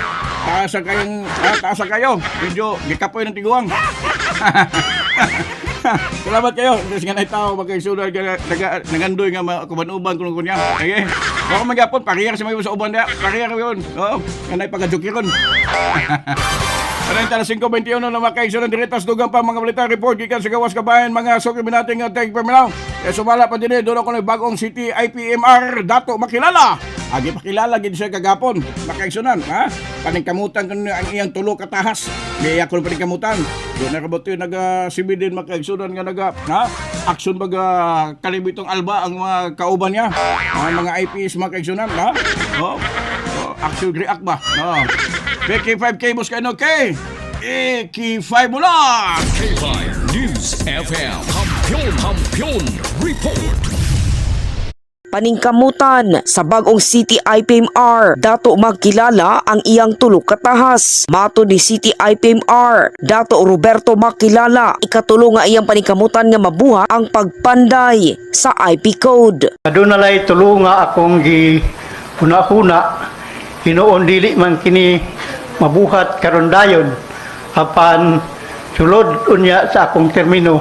Taasa kayong, taasa kayo. Medyo gikapoy ng tiguang. Salamat kayo. Kasi nga na tao magkaigsunan nangandoy nga makuban-uban kuno niya. Okay. Baka magyapon pariyar sa mga sa uban diha. Pariyar yun. Oo. Nga pagajukiron. Ano yung 5:21 na mga kaigsunan diretas dugang pa mga balita report gikan sa gawas kabayan mga sukli natin nga tag perminaw. Kaya sumala pa din doon ako ng bagong City IPMR Dato Makilala. Agi pakilala gid siya kagapon makaigsunan, ha? Paningkamutan kuno ang iyang tulo katahas. Giya ko paningkamutan. Doon na rabot yung naga CB din makaigsunan nga naga, ha? Action baga kalibitong alba ang mga kauban niya. Ang mga IPs makaigsunan, ha? Oh. Oh, action react ba? Oh. PK5K boss kay no K. K5 mula. K5 News FM. Kampiyon, Kampiyon Report. Paningkamutan sa bagong City IPMR, Dato Magkilala ang iyang tulo katahas. Mato ni City IPMR, Dato Roberto Makilala, ikatulo nga iyang paningkamutan nga mabuhat ang pagpanday sa IP code. Doon nalay tulo nga akong gi huna-huna hinuon dili man kini mabuhat karon dayon apan sulod unya sa akong termino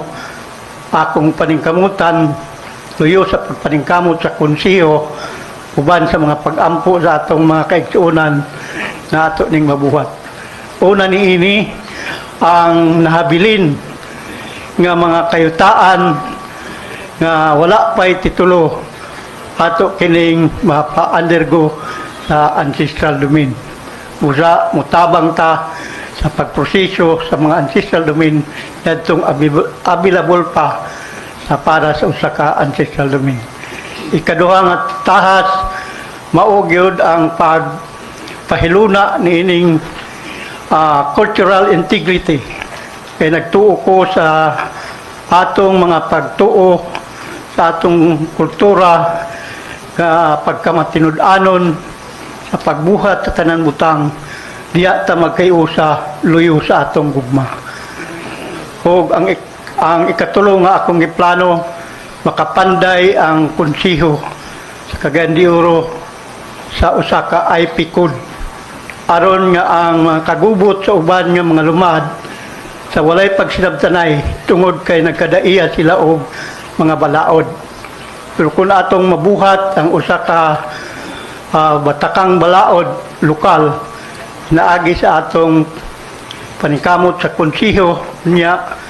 akong paningkamutan tuyo sa pagpaningkamot sa konseho uban sa mga pag-ampo sa atong mga kaigsuonan na ato ning mabuhat. Una niini ang nahabilin nga mga kayutaan nga wala pa'y titulo ato kining mapa-undergo sa ancestral domain. Usa mutabang ta sa pagproseso sa mga ancestral domain kadtong available pa sa para sa usa ka ancestral domain. Ikaduha nga tahas mao gyud ang pagpahiluna niining cultural integrity. Kay nagtuo ko sa atong mga pagtuo sa atong kultura nga pagkamatinud-anon sa pagbuhat sa tanan butang diya ta magkayusa luyo sa atong gugma. Ug ang ikatulo nga akong giplano Makapanday ang konseho sa Cagayan de Oro sa usa ka IP code aron nga ang mga kagubot sa uban nga mga lumad sa walay pagsinabtanay tungod kay nagkadaiya sila og mga balaod. Pero kung atong mabuhat ang usa ka batakang balaod lokal naagi sa atong paningkamot sa konseho niya,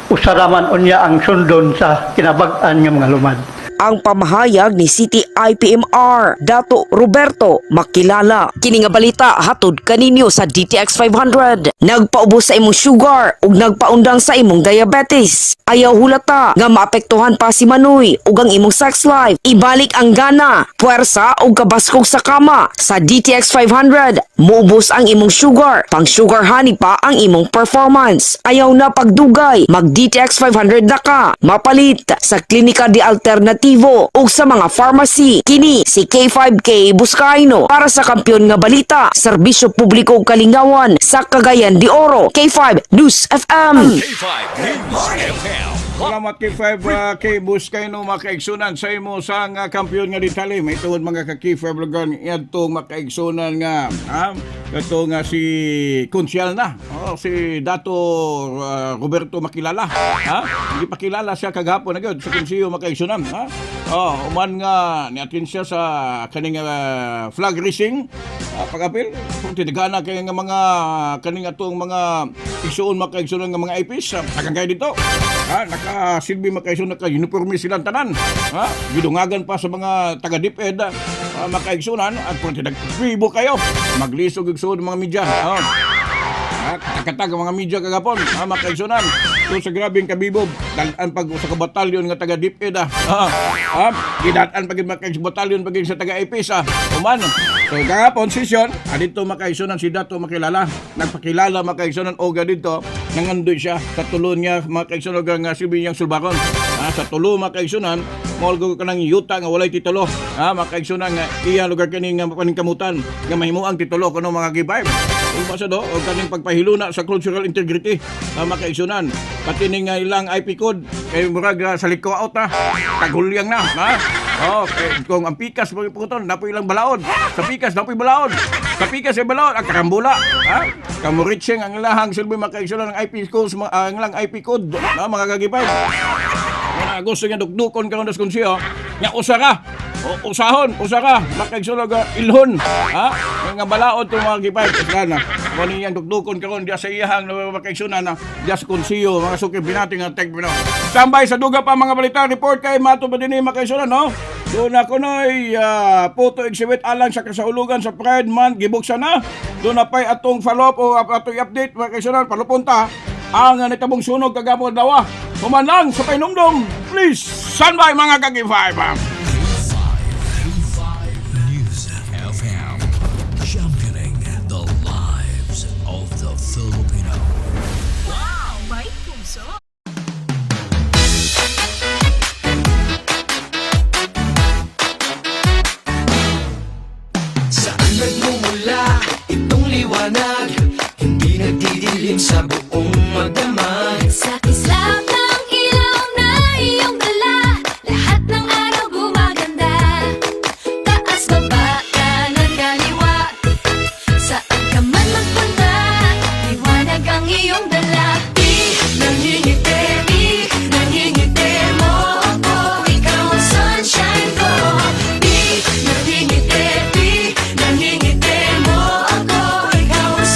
usaraman unya ang sundon sa kinabag-an nga mga lumad. Ang pamahayag ni City IPMR Dato Roberto Makilala. Kini nga balita hatod kaninyo sa DTX 500. Nagpaubos sa imong sugar ug nagpaundang sa imong diabetes. Ayaw hulata nga maapektuhan pa si Manoy ug ang imong sex life. Ibalik ang gana, puwersa ug kabaskog sa kama sa DTX 500. Muubos ang imong sugar, pang sugar honey pa ang imong performance. Ayaw na pagdugay, mag DTX 500 na ka. Mapalit sa Klinika de Alternativo ug sa mga pharmacy. Kini si K5K Buscaino para sa Kampiyon nga Balita, Serbisyo Publiko ug Kalingawan sa Cagayan de Oro. K5 News FM. K5 News FM. Salamat kay 5 kay Buscayno, makaigsunan, sa imo sa nga kampiyon nga detalye. May tuod mga ka K5 lugar iadtong makaigsunan nga ha kato nga si konsyal na, oh, si Dato Roberto Makilala, ha. Hindi pakilala siya kagahapon na gyud sa konseyo, makaigsunan, ha. Oh, human nga niatin siya sa kaning flag raising, pag-apil kung tinagana kay nga mga kaning atong mga igsuon, makaigsunan, nga mga IPs, tagang kayo dito, ha. Nakasilbi, makaigsunan, naka uniforme silang tanan, ha. Gidungagan pa sa mga taga DepEd, makaigsunan, at kung tinagbibo kayo maglisog igsuon mga media, ha. Katag ang mga media kagapon, ha, makaigsunan. So sa grabeng kabibob, dalan pag sa kabatalyon nga taga DepEd, ah. Ha, ha, gidatan pag makaig batalyon pag sa taga IPs, ah. Human. So kagapon session, adito, makaigsunan, si Dato Makilala. Nagpakilala, makaigsunan, oga dito, nangandoy siya sa tulo niya, makaigsunan, nga silbi niyang sulbakon. Ha, sa tulo, makaigsunan, mao ko kanang yuta nga walay titulo. Ha, makaigsunan, nga iya lugar kini nga paningkamutan nga mahimuang titulo kuno, mga gibay. Ug sa do og kaning pagpahiluna sa cultural integrity, makaigsunan. Pati ni nga ilang IP code kay murag sa liko out na. Kagulyang na, ha. Oh, kay, kung ang pikas mo puton, napoy ilang balaod. Sa pikas napoy balaod. Sa pikas ay balaod ang karambula, ha. Kamuritseng ang ilahang silbi, makaigsunan, ng IP code, ang ilang IP code, na mga kagipay. Nga gusto niya dukdukon karon das konseyo nga usa ka. O, usahon, usa ka, makaigsunan, ga ilhon, ha? Nga balaod to, mga gipay. Sana. Mo niyang dukdukon karon diya sa iyahang makaigsunan na diya sa konseyo, mga suki binati nga tek bino. Tambay sa duga pa mga balita report kay mato ba dinhi, makaigsunan, no? Doon na kunoy photo exhibit alang sa kasaulugan sa Pride Month gibuksan na. Doon na pa'y atong follow up o atong update, mga kaigsunan, palupunta ang nitabong sunog kagapon dawa. Human lang sa painumdum. Please, stand by, mga kagi-5. News FM. Championing the lives of the Filipino. Wow! May puso! Saan nagmumula itong liwanag? Hindi nagdidilim sa buong magdamag. Sa kislap ng ilaw na iyong dala, lahat ng araw gumaganda. Taas, baba, kanan, kaliwa, saan ka man magpunta, liwanag ang iyong dala. Di nangingiti, di nangingiti mo ako. Ikaw ang sunshine ko. Di nangingiti, di nangingiti mo ako. Ikaw ang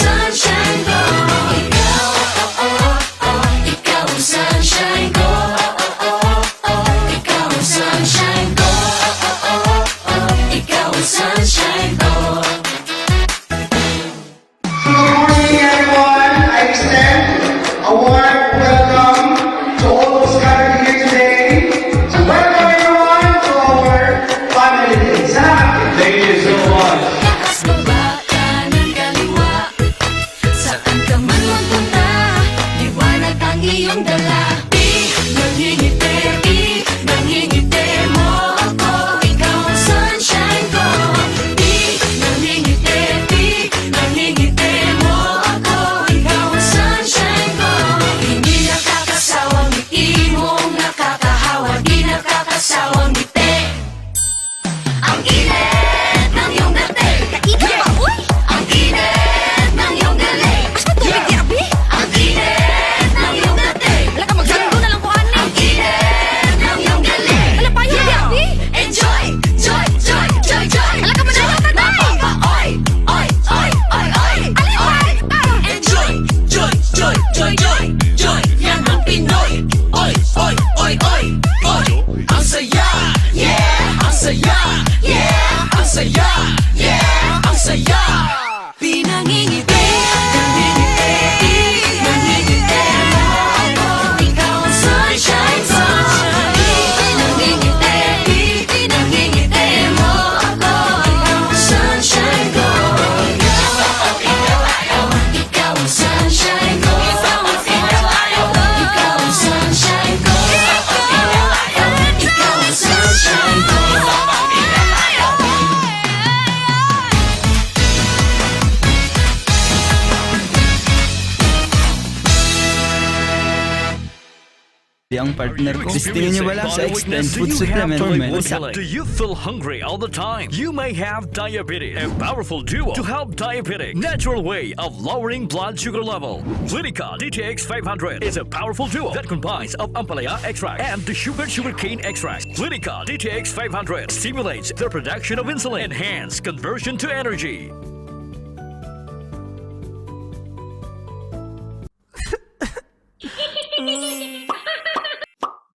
Ang partner ko. Gusto niyo ba lang sa Extend Food Supplement? Do you feel hungry all the time? You may have diabetes. A powerful duo to help diabetic. Natural way of lowering blood sugar level. Clinica DTX 500 is a powerful duo that combines of ampalaya extract and the sugarcane extract. Clinica DTX 500 stimulates the production of insulin, enhance conversion to energy.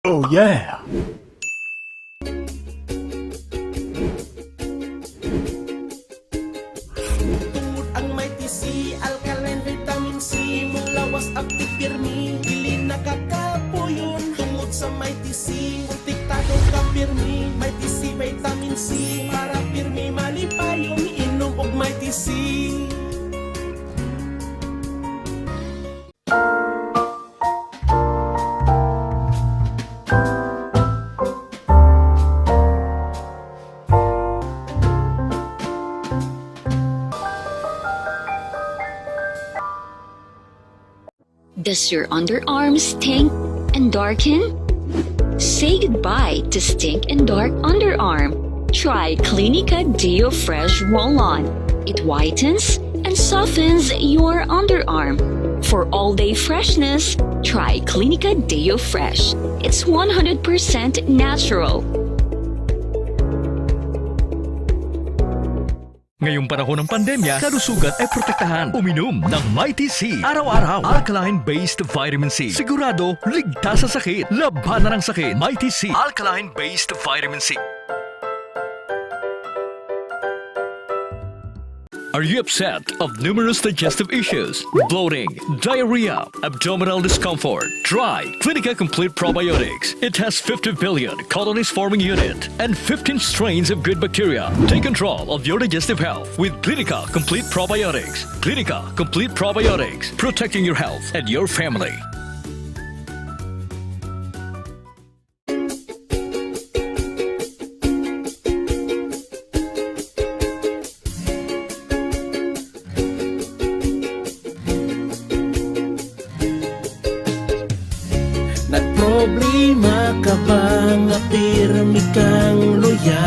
Oh yeah. Tungod ang Mighty C, alkaline vitamin C, mong lawas active pirmi, dili nakakapuyon. Tungod sa Mighty C, protektado ka pirmi, Mighty C vitamin C, para pirmi malipayon, inom og Mighty C. Does your underarm stink and darken? Say goodbye to stink and dark underarm. Try Clinica Deo Fresh Roll-On. It whitens and softens your underarm. For all-day freshness, try Clinica Deo Fresh. It's 100% natural. Ngayong panahon ng pandemya, kalusugan ay protektahan. Uminom ng Mighty C. Araw-araw, alkaline-based vitamin C. Sigurado, ligtas sa sakit. Labanan ang sakit. Mighty C. Alkaline-based vitamin C. Are you upset of numerous digestive issues, bloating, diarrhea, abdominal discomfort? Try Clinica Complete Probiotics. It has 50 billion colonies forming unit and 15 strains of good bacteria. Take control of your digestive health with Clinica Complete Probiotics. Clinica Complete Probiotics, protecting your health and your family. Nagproblema ka ba nga pirmi kang luya?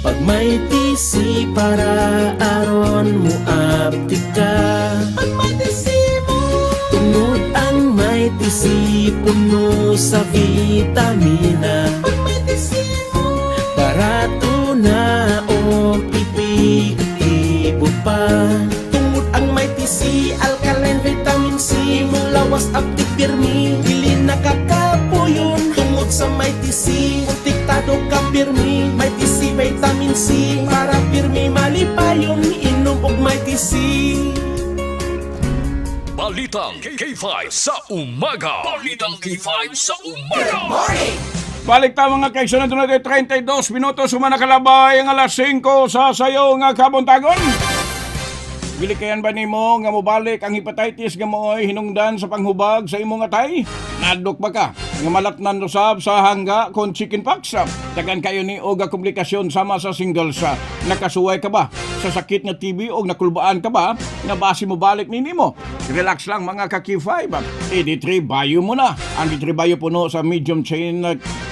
Pag may TC para aron mo aptik ka. Pag may TC mo, tungod ang may TC puno sa vitamina. Pag may TC mo, barato na o epektibo pa. Tungod ang may TC, alkaline vitamin C, mong lawas active pirmi, dili nakakapuyon. Tungod sa may TC, protektado ka pirmi, may TC vitamin C, para pirmi malipayon, inom og may TC. Balitang K5 sa umaga. Balitang K5 sa umaga. Balik ta mga kaigsunan, doon natin 32 minutos sumana kalabay ang alas 5 sa sayo nga kabuntagon. Gilikayan ba nimo nga mobalik ang hepatitis nga mooy hinungdan sa panghubag sa imong atay? Nadlok ba ka nga malatnan usab sa hangga kon chickenpox? Tagan kayo ni og komplikasyon sama sa shingles. Nakasuway ka ba sa sakit nga TB o nakulbaan ka ba nga basi mo balik ni nimo? Relax lang mga ka-Q5. E-D3 Bio mo na. Ang D3 Bio puno sa medium chain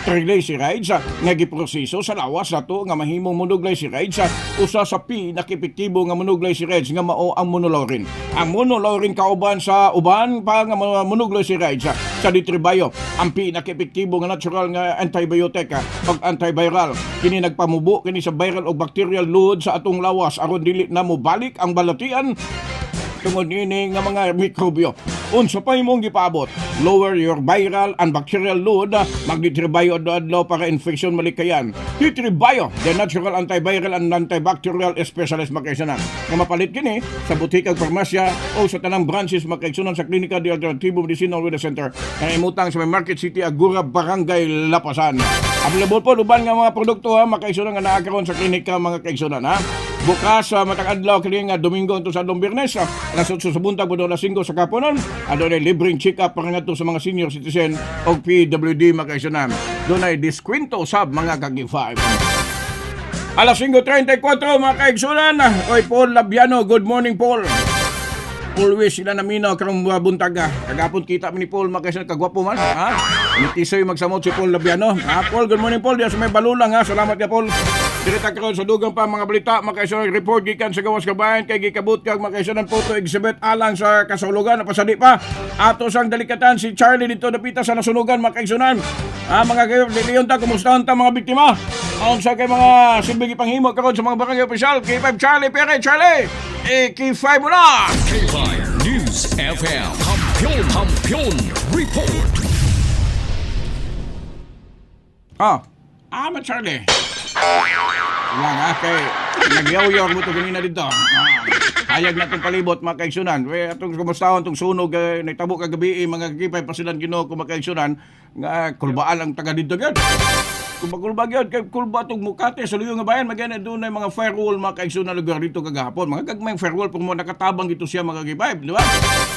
triglycerides nga giproseso sa lawas nato nga mahimong monoglycerides, usa sa pinakepektibo nga monoglycerides nga mao ang monolaurin. Ang monolaurin kauban sa uban pa nga mga monoglycerides sa D3 Bio ang pinakepektibo nga natural nga antibiotic ug antiviral. Kini nagpamubo kini sa viral o bacterial load sa atong lawas aron dili na mobalik ang balatian tungod niini nga mga mikrobyo. Unsa pa imong gipaabot? Lower your viral and bacterial load. Mag-D3 Bio adlaw para infection malikayan. D3 Bio, the natural antiviral and antibacterial specialist makaigsunan. Nga mapalit kini sa butikag parmasya o sa tanang branches makaigsunan sa Klinika de Alternativo Medicinal Wellness Center nga imutang sa may Market City, Agura, Barangay Lapasan. Available po uban nga mga produkto ha, makaigsunan nga naa karon sa klinika mga kaigsunan ha. Bukas sa matag adlaw kini nga Domingo unto sa adlong Biyernes, alas 8 sa buntag budol alas 5 sa kaponon, adunay libreng check-up para ngadto sa mga senior citizen o PWD makaigsunan. Dunay diskwento usab mga kagi 5. Alas 5:34 mga kaigsunan. Oy Paul Labiano, good morning Paul. Always sila naminaw karong buntaga. Kagapon kita mi ni Paul makaisan kagwapo man, ha? Nitisoy magsamot si Paul Labiano. Ha, Paul, good morning Paul. Diya sa may balulang ha. Salamat ka Paul. Direta karon sa dugang pa mga balita makaisan report gikan sa gawas kabayan kay gikabot kag makaisan ang photo exhibit alang sa kasulugan napasali pa. Ato sang dalikatan si Charlie dito dapita sa nasunugan makaigsunan. Ah, mga kayo, Leon ta, kumusta ta mga biktima? Aon sa kay mga silbing ipanghimo karon sa mga barangay opisyal. K5 Charlie Pere, Charlie! Eh, K5 mo na! K5 News FM. Kampiyon, Kampiyon Report. Ah, ah, Charlie. Wala nga, kay nagyaw-yaw mo ito ganina dito. Ah, hayag na itong palibot, mga kaigsunan. We, atong kumustahon, itong sunog, eh, nagtabo kagabi, eh, mga kipay pasilan Ginoo kung mga kaigsunan, nga kulbaan ang taga dito gyud. Kung makulba gyud, kay kulba itong Mukate sa luyo nga bayan, magana doon na mga firewall, mga kaigsunan lugar dito kagahapon. Mga gagmayng firewall, kung mo nakatabang dito siya mga kipay, di ba?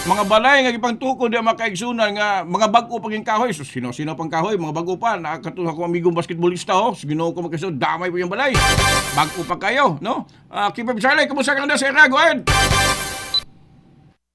Mga balay nga gipang tukod di mga kaigsunan nga mga bag-o paging kahoy. So, sino-sino pang kahoy, mga bag-o pa. Nakakatuwa ko amigong basketballista oh. Ginoo ko magkaso, damay po yung balay. Bag-o pa kayo, no? Keep up, Charlie, kumusta ka na sa area? Go ahead.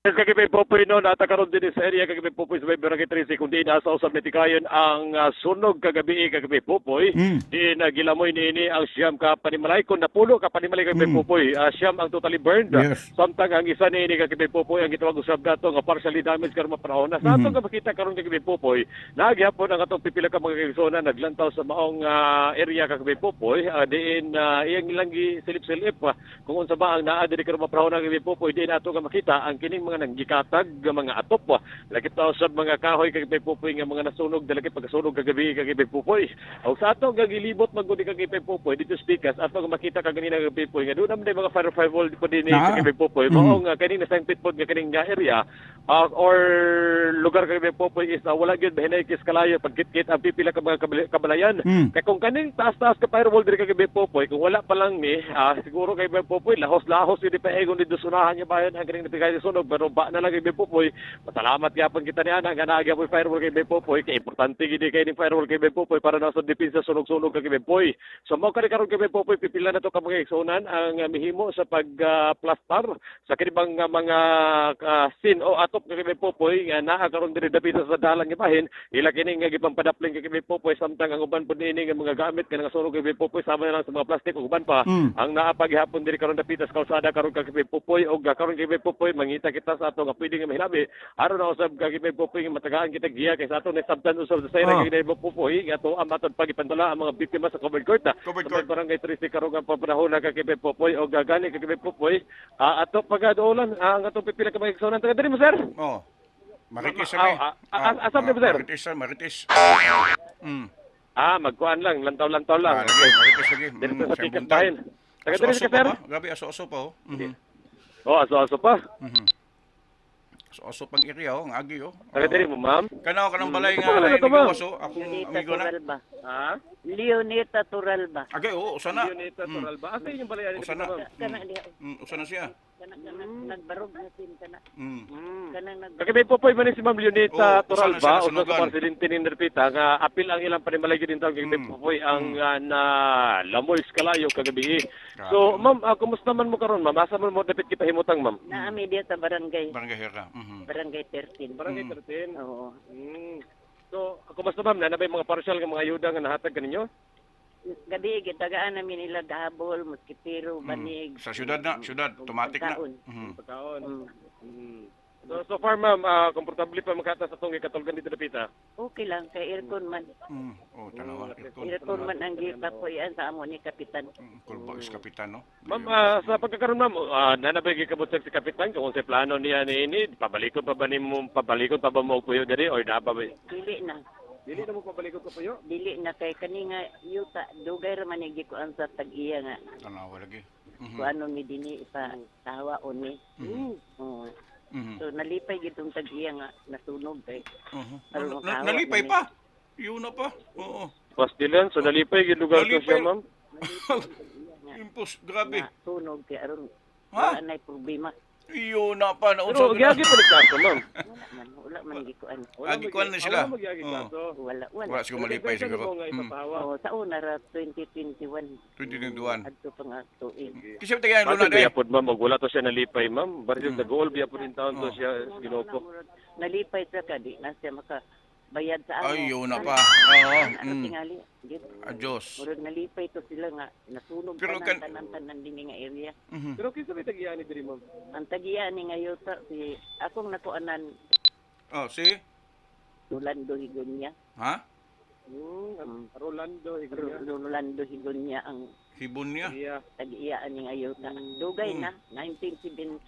Yes, kagabi Popoy no, nata karon din sa area kagabi Popoy sa may Barangay 13 kung di nasa usab nitikayon ang sunog kagabi kagabi Popoy. Di na gilamoy niini ang 9 ka panimalay kun napulo ka panimalay kagabi Popoy. 9 ang totally burned. Samtang ang isa niini kagabi Popoy ang gitawag usab nato nga partially damaged karon mapanahon na. Sa atong makita karon kagabi Popoy, naghapon ang atong pipila ka mga kaigsoona naglantaw sa maong area kagabi Popoy, diin iyang ilang gisilip-silip kung unsa ba ang naa diri karon mapanahon kagabi Popoy, diin ato nga makita ang kining mga nanggikatag nga mga atop lagi pa sa mga kahoy kagabi Popoy nga mga nasunog dalagi pagkasunog kagabi kagabi Popoy. Og sa ato nga gilibot man gud kagabi Popoy dito speakers ato nga makita kaganina kagabi Popoy nga doon naman mga firewall po dinhi kagabi Popoy. Mao nga kaning nasangpit pod nga kaning nga area or lugar kagabi Popoy is wala gyud bahinay kis kalayo pagkit-kit ang pipila ka mga kabalayan. Kay kung kaning taas-taas ka firewall diri kagabi Popoy kung wala pa lang ni siguro kay Popoy lahos-lahos yun pa egon dito sunahan niya bayan ang kaning napigay sunog pero ba na lang kay Popoy. Pasalamat gyapon kita ni ana nga naa gyapon firewall kay Popoy kay importante gid kay ning firewall kay Popoy para na sa depensa sunog-sunog kay Popoy. So mao kani karon kay Popoy pipila na to ka mga igsuonan ang mihimo sa pag plastar sa kinibang mga sin o atop kay Popoy nga naa karon diri dapita sa dalan nga bahin ila kini nga gipampadapling kay Popoy samtang ang uban pud niini nga mga gamit kanang sunog kay Popoy sama na lang sa mga plastic ug uban pa ang naa paghapon diri karon dapita sa kalsada karon kay Popoy og karon kay Popoy mangita kita sa ato nga pwede nga mahilabi aron na usab kay Popoy nga matagaan kita giya kay sa ato nasabtan usab sa sayra kay Popoy nga ato ang matod pagipandala ang mga biktima sa covered court sa barangay 13 karon ang panahon na kay Popoy og gani kay Popoy ato pagaduolan ang atong pipila ka mga igsoon taga diri mo sir. Oh. Marites kami. Asam ni sir? Marites sir, Marites. Magkuan lang, lantaw-lantaw lang. Marites lagi. Dito sa tikas bahin. Taga diri ka sir? Grabe aso-aso pa oh. Oh, aso-aso pa. Aso-aso pang area oh, ang agi oh. Taga diri mo ma'am. Kanaw kanang balay nga ay aso akong amigo na. Ha? Leonita Turalba. Agay oo, usa na. Leonita Turalba. Asa inyong balay ani ma'am? Kana diha. Usa na siya. Nagbarog na sin kana. Kanang nag Kagabi Popoy man si Ma'am Leonita Turalba usa sa presidente ni Nerpita nga apil ang ilang panimalay gyud intawon kagabi Popoy ang na lamoy kalayo kagabi. So ma'am, kumusta man mo karon ma'am? Asa man mo dapit gipahimutang ma'am? Naami diha sa barangay. Barangay Hera. Barangay 13. Barangay 13. Oo. So, kumusta ma'am? Na ba yung mga partial nga mga ayuda nga nahatag kaninyo? Gabi gitagaan namin nila gahabol, moskitero, banig. Sa syudad na, syudad, automatic na. Pagkaon. So far ma'am, komportable pa makata sa tong gikatulgan dito dapita? Okay lang kay aircon man. Oh, tanawa aircon. Aircon man ang gipapuy-an sa amo ni Kapitan. Kulba is Kapitan no. Ma'am, sa pagkakaroon ma'am, nanabay gikabot si Kapitan kung unsay plano niya niini, pabalikon pa ba nimo, pabalikon pa ba mo og puyo diri or naa pa ba? Dili na. Dili na mo pabalikon ka puyo? Dili na kay kani nga yuta dugay ra man ni gikuan sa tag-iya nga. Tanawa lagi. Kuano ni dinhi ipa tawa ni. Oo. So nalipay gitong tag-iya nga nasunog kay. Nalipay pa. Yun na pa. Oo. Pastilan, so nalipay gid lugar to siya ma'am. Impos, grabe. Nasunog kay aron wala nay problema. Iyo na pa na Pero giagi pa ni kaso, ma'am. Wala man gikuan. Gikuan na sila. Wala magyagi kaso. Wala, wala. Wala siguro malipay siguro. Oh, sa una ra 2021. 2021. Adto pa nga tuig. Kasi taga Luna luna day. Pod ma'am, og wala to siya nalipay, ma'am. Baril nag-all biya pod in town to siya sa Ginoo ko. Nalipay sa ka di na siya maka bayad sa amo. Ay, yun na pa. Oo. Ano tingali? Gid. Adios. Murag nalipay to sila nga nasunog Pero tanan tanan tanan dinhi nga area. Pero kinsa may tagiya ni diri, ma'am? Ang tagiya ni nga yuta si akong nakuanan. Oh, si? Rolando Higonya. Ha? Rolando Higonya. Rolando Higonya ang Hibon niya. Tagiya ni nga yuta. Dugay na 1970.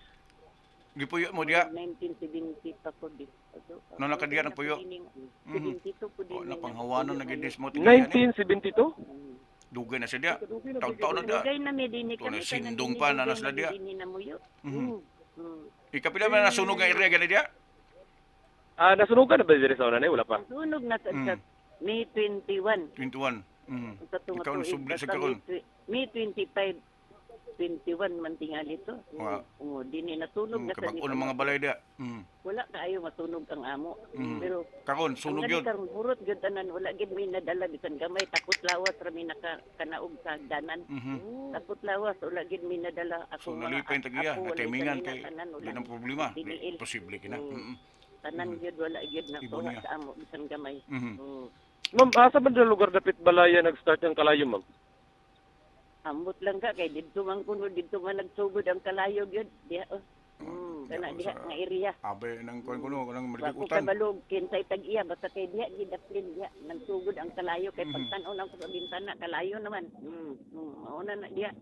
Gipuyo mo diya. 1970 pa ko di. No nakadiya ng puyo. 72 po din. Oh, napanghawanon na gid mo tagiya ni. 1972? Dugay na siya diya. Taon-taon na diya. Dugay na mi dinhi Ito na kami sindong pa na sila diya. Dinhi na muyo. Ikapila man nasunog ang area gani diya? Ah, nasunugan na ba diri sa una nay? Wala pa. Sunog na sa May 21. 21. Sa tunga Ikaw na tuig, subli sa basta karon. May 25, 21 man tingali to. Wa. Oo, dinhi nasunog na sa Kabag-o ng mga balay diya. Wala kaayo masunog ang amo. Pero Karon sunog ang yun. Karon hurot gyud tanan, wala gyud may nadala bisan gamay, takot lawas ra mi nakakanaog sa danan. Takot lawas wala gyud may nadala So ako mga nalipay ang tagiya, apo, walay natimingan kanina, kay tanan, wala. di ng problema. Di, Diniil. posible kina. Tanan gyud wala gyud na Ibon kuha niya. sa amo bisan gamay. Ma'am, asa man ang lugar dapit balaya nag-start ang kalayo, ma'am? Ambot lang ka kay didto man kuno didto man nagsugod ang kalayo gyud diha oh. Kana diha nga area. Abe nang kuan kuno kanang Wa ko malikutan. kabalog kinsay tag-iya basta kay diha gidaplin diha nagsugod ang kalayo kay pagtan-aw lang ko sa bintana kalayo naman. Mao na na diha.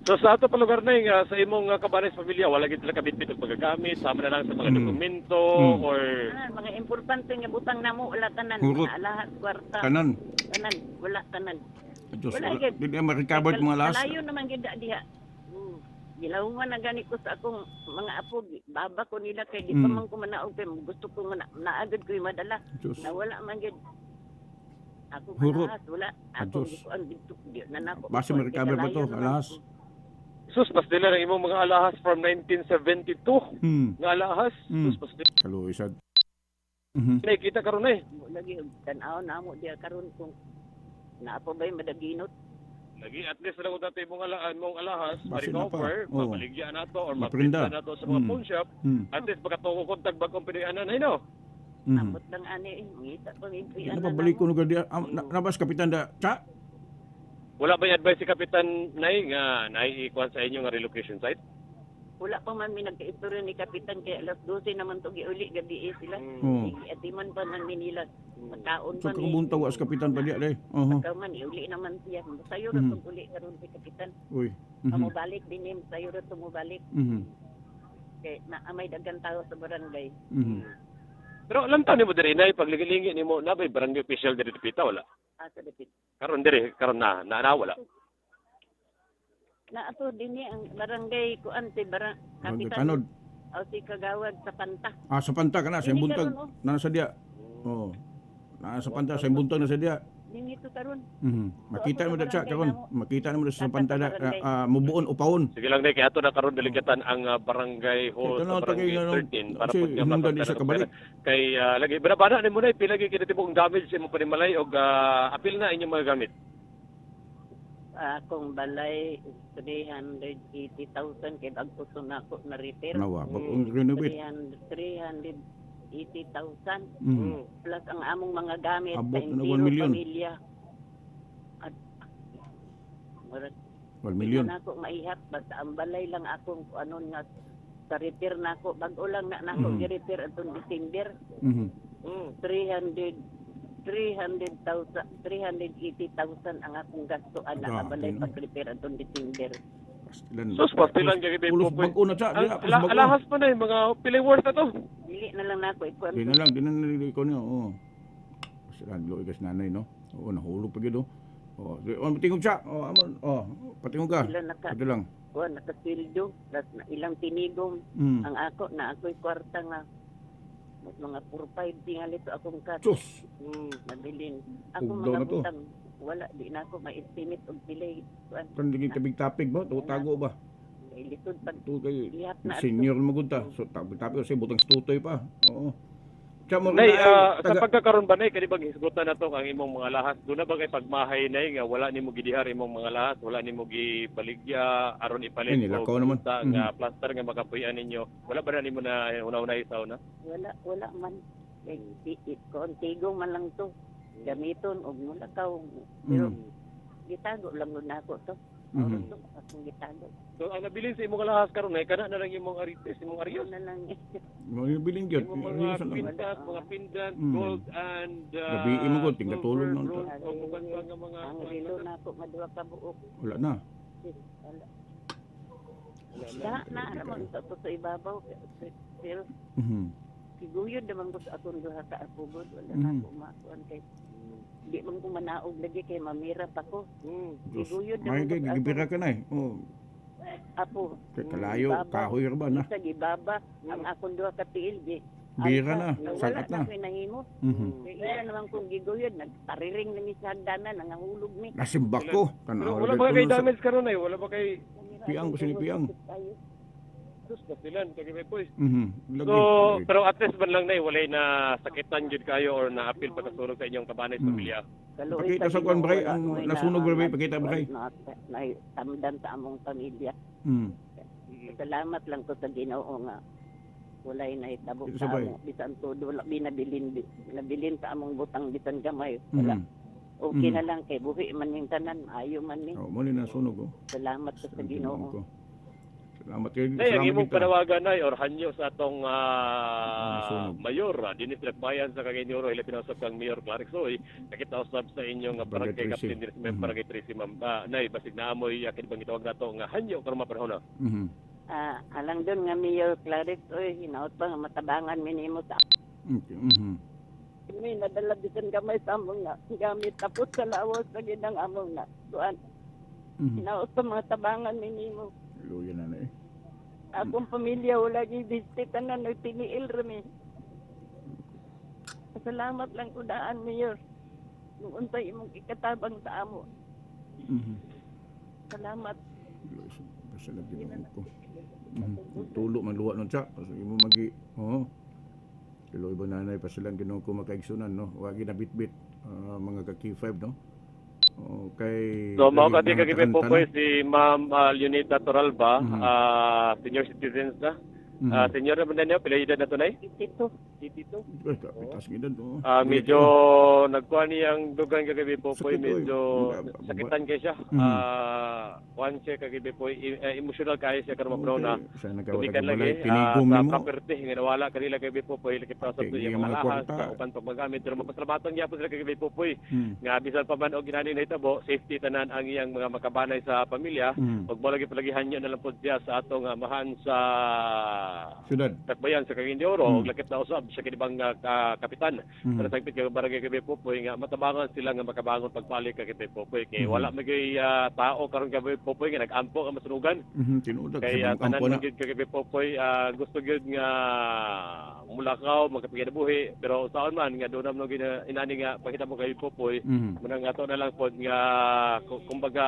So sa ato pa lugar na nga sa imong kabanes pamilya wala gid sila kabitbit og pagagamit, sama na lang sa mga dokumento or Tanan, mga importante nga butang namo wala tanan, Hurot. mga alahas, kwarta. Tanan. Tanan, wala tanan. Diyos, Wala wala. gyud. Di na ma-recover Kay mga laas. Kalayo naman gyud na diha. Gilawman na gani ko sa akong mga apo, baba ko nila kay di pa man ko manaog kay gusto ko nga naagad ko yung madala. Diyos. Nawala man gyud. Ako Hurot. alahas, wala. Ako Diyos. gikuan dito di na nako. Basta ma-recover pa to, alahas. Sus pastila ng imong mga alahas from 1972 nga alahas. Sus pastila. Kaluoy sad. Nakita karon eh. Lagi tan-aw na mo diha karon kung naa pa ba'y madaginot. Lagi at least lang dati imong alaan mong alahas, Basin na pa. ma-recover, Oo. mabaligya na to or Maprinda. maprinda na to sa mga pawn shop. At least makatuko kontag bagong pinianan ay no. Amot lang ani eh, mangita pa may Di na pabalik ko lugar diya. Nabas kapitan da. Cha. Wala ba yung advice si Kapitan Nay nga naiikuan sa inyo nga relocation site? Wala pa man mi nagka-istorya ni Kapitan kay alas 12 naman to giuli gabi eh sila. Oo. Atiman pa man mi nila. Makaon So pa mi. kabuntag was kapitan pa diya day. Oho. Pagka man iuli naman siya. Sayo ra tong uli karon si Kapitan. Uy. Mobalik din him, sayo ra to mobalik. Kay naa may daghan tao sa barangay. Pero alam ta nimo diri nay pagligilingi nimo na bay barangay official diri dipita wala. Ah, sa dapit. Karon diri karon na na, na wala. Na ato dinhi ang barangay kuan si barang Barangay Kapitan. Tanod. O si Kagawad sa Panta. Ah, sa panta ka na, sa Dini buntag. karon, oh. Na sa diya. Oo. Na sa panta, sa buntag na sa diya. Dinhi to karon. Makita mo da siya karon. Makita mo da sa panta da mubuon upawon. Sige lang nay kay ato na karon delikatan ang barangay hall Ito sa na, barangay tagay nga, 13 para kasi pud nga hinungdan di masaktan sa ang kabalik. pera. Kay lagi banabana nimo nay pila gyud kini damage sa imong panimalay og apil na inyong mga gamit. Akong balay 380,000 kay bag-o to nako na repair. Nawa, bag-ong renovate. 380,000. Plus ang among mga gamit Abot sa na entero 1 million. pamilya. At murag 1 million. na ako maihap basta ang balay lang akong kung ano nga sa repair nako bag-o lang na nako gi-repair atong December. 300,000 380,000 ang akong gasto ana Grabe, balay no? pag-repair atong December. Pastilan. Sus pastilan gyud kay Pulos bag-o na siya. Diya, pulos bag-o. Alahas pa na mga pilay worth na to. Dili na lang nako ikuan. Di na lang, di na lang ikaw niyo. Oo. Pastilan, luoy ka sa nanay, no? Oo, nahulog pa gyud, oh. Oo, oh, patingog siya. Oo, amon. Oo, patingog ka. Sila naka Pati lang. kuan nakasweldo plus na ilang tinigom ang ako na ako'y kwarta nga mga 4-5 tingali to akong cash. Sus. Nabilin. Akong Ugdaw mga na to. butang wala di na ako ma-estimate og pilay kuan. Kan tabig-tapig ba? Tago ba? Kay lisod pag To kay lihap na senior mo gud ta. So tapi kasi butang tutoy pa. Oo. Tsa mo Nay, na sa pagkakaroon ba nay kani bang hisgutan nato ang imong mga lahas? Duna ba kay pagmahay nay nga wala nimo gidihar imong mga lahas, wala nimo gibaligya aron ipalit Ay, nilakaw naman. unta nga plaster nga makapuy-an ninyo? Wala ba na nimo na una-una isaw na? Wala, wala man. Kay kontigo man lang to. Gamiton og mulakaw. Pero gitago lang nun ako to. To, akong gitago. So ang nabilin sa imong lahas karon nay kana na lang imong arites, imong arios. Na lang. Mga bilin gyud. Imong mga Arios na lang. pintas, mga pendant, gold and Gabi imo gud tingatulog silver, nun ta. bronze, o uban pa nga mga Ang relo na ako madua ka buok. Wala na. Wala. Da na naman to to sa ibabaw pero giguyod naman ko sa akong duha ka apugod, wala na ako makuan kay di man ko manaog lagi kay mamira pa ko. Diyos, Giguyod may naman ko kay sa akong gibira ka na eh. Oh, apo. kay kalayo, Gibaba. kahoy ra ba na? Sa gibaba ang akong duha ka tiil di. Bira na, Wala sakat na. na ko'y nahimo. Kay ila naman kong giguyod, nagtariring na mi sa hagdanan, nangahulog mi. Nasimbak ko. Pero Tanaw wala ba kay damage karon nay? Wala ba kay Piang ko sini piang. Sus, nasilan kay Poy. Lagi. So, pero at least man lang nay walay na sakitan jud kayo or naapil pagkasunog sa inyong kabanay sa pamilya. Kaluoy Pakita sa Ginoo, kuwan, Bray, wala ang ko'y nasunog, Bray, pakita, Bray. Na, tamdan sa among pamilya. Salamat lang ko sa Ginoo nga walay nahitabo Ito sa sa bay. amo bisan todo wala binabilin nabilin sa among butang bisan gamay wala. Okay na lang kay buhi man ning tanan, maayo man ni. Oh, mo ni nasunog oh. Salamat ko sa Ginoo. Ko. Salamat kay Nay, ang salamat imong kita. panawagan nay or hanyo sa atong Nasunog. mayor, Dennis Lakbayan sa Cagayan de Oro, ila pinausap kang Mayor Clark Soy, nakita usab sa inyong Barangay barangay 13. captain dinhi sa Barangay 13, ma'am. Nay, basig naamoy akin bang gitawag nato nga hanyo karon mapanahon na. Alang doon nga Mayor Clark oy, hinaot pa nga matabangan mi nimo sa Okay. Mi nadala bisan gamay sa among na gamit tapos sa lawas na ginang among na kuan. Hinaot pa mga tabangan mi nimo. Luya na na eh. Akong pamilya wala gibisti tanan nagtiniil ra mi. Salamat lang kudaan Mayor. Kung unsay imong ikatabang sa amo. Salamat. Basta lang Ginoo ko. Tulo man luwa nun siya. Kasi imo magi, oo. Tulo iba nanay pa silang Ginoo ko makaigsunan no. Wa ginabitbit mga ka K5 no. Okay. So, mao Lagi, ka di mga kagabi taranta po po na. si Ma'am Leonita Toralba, senior citizens na. Senior na ba na niyo? Pila edad na to, Nay? 82. 82? Ay, kapitas ng edad, oo. Ah, medyo nagkuha niyang dugang kagabi po po, Sakit, oy. medyo sakitan kay siya. Kuhan siya kagabi po, emotional kayo siya karon mapro na. Siya nagkawala Tumikan ng lagi balay, pinigong sa nimo. property nga nawala kanila kagabi po po, kita sa Okay, iya yung mga mga lahas kwarta. sa uban pagmagamit pero mapasalamatan gyapon sila kagabi po po. Nga bisan pa man og ginani nahitabo, safety tanan ang iyang mga makabanay sa pamilya. Ug mo lagi palagihan niyo na lang po siya sa atong amahan sa Syudad. Dakbayan sa Cagayan de Oro og lakip na usab sa kinibang kapitan. Para sa higpit kay barangay kay Popoy nga matabangan sila nga makabangon pagpalik kay kay Popoy kay wala magay tao karon kay Popoy nga nag-ampo nga masunugan. Tinuod Kay sa tanan ampo na. man gyud kay Popoy gusto gyud nga mulakaw magkapiginabuhi pero usaon man nga doon naman gina inani nga pakita mo kay Popoy munang ato na lang pod nga kumbaga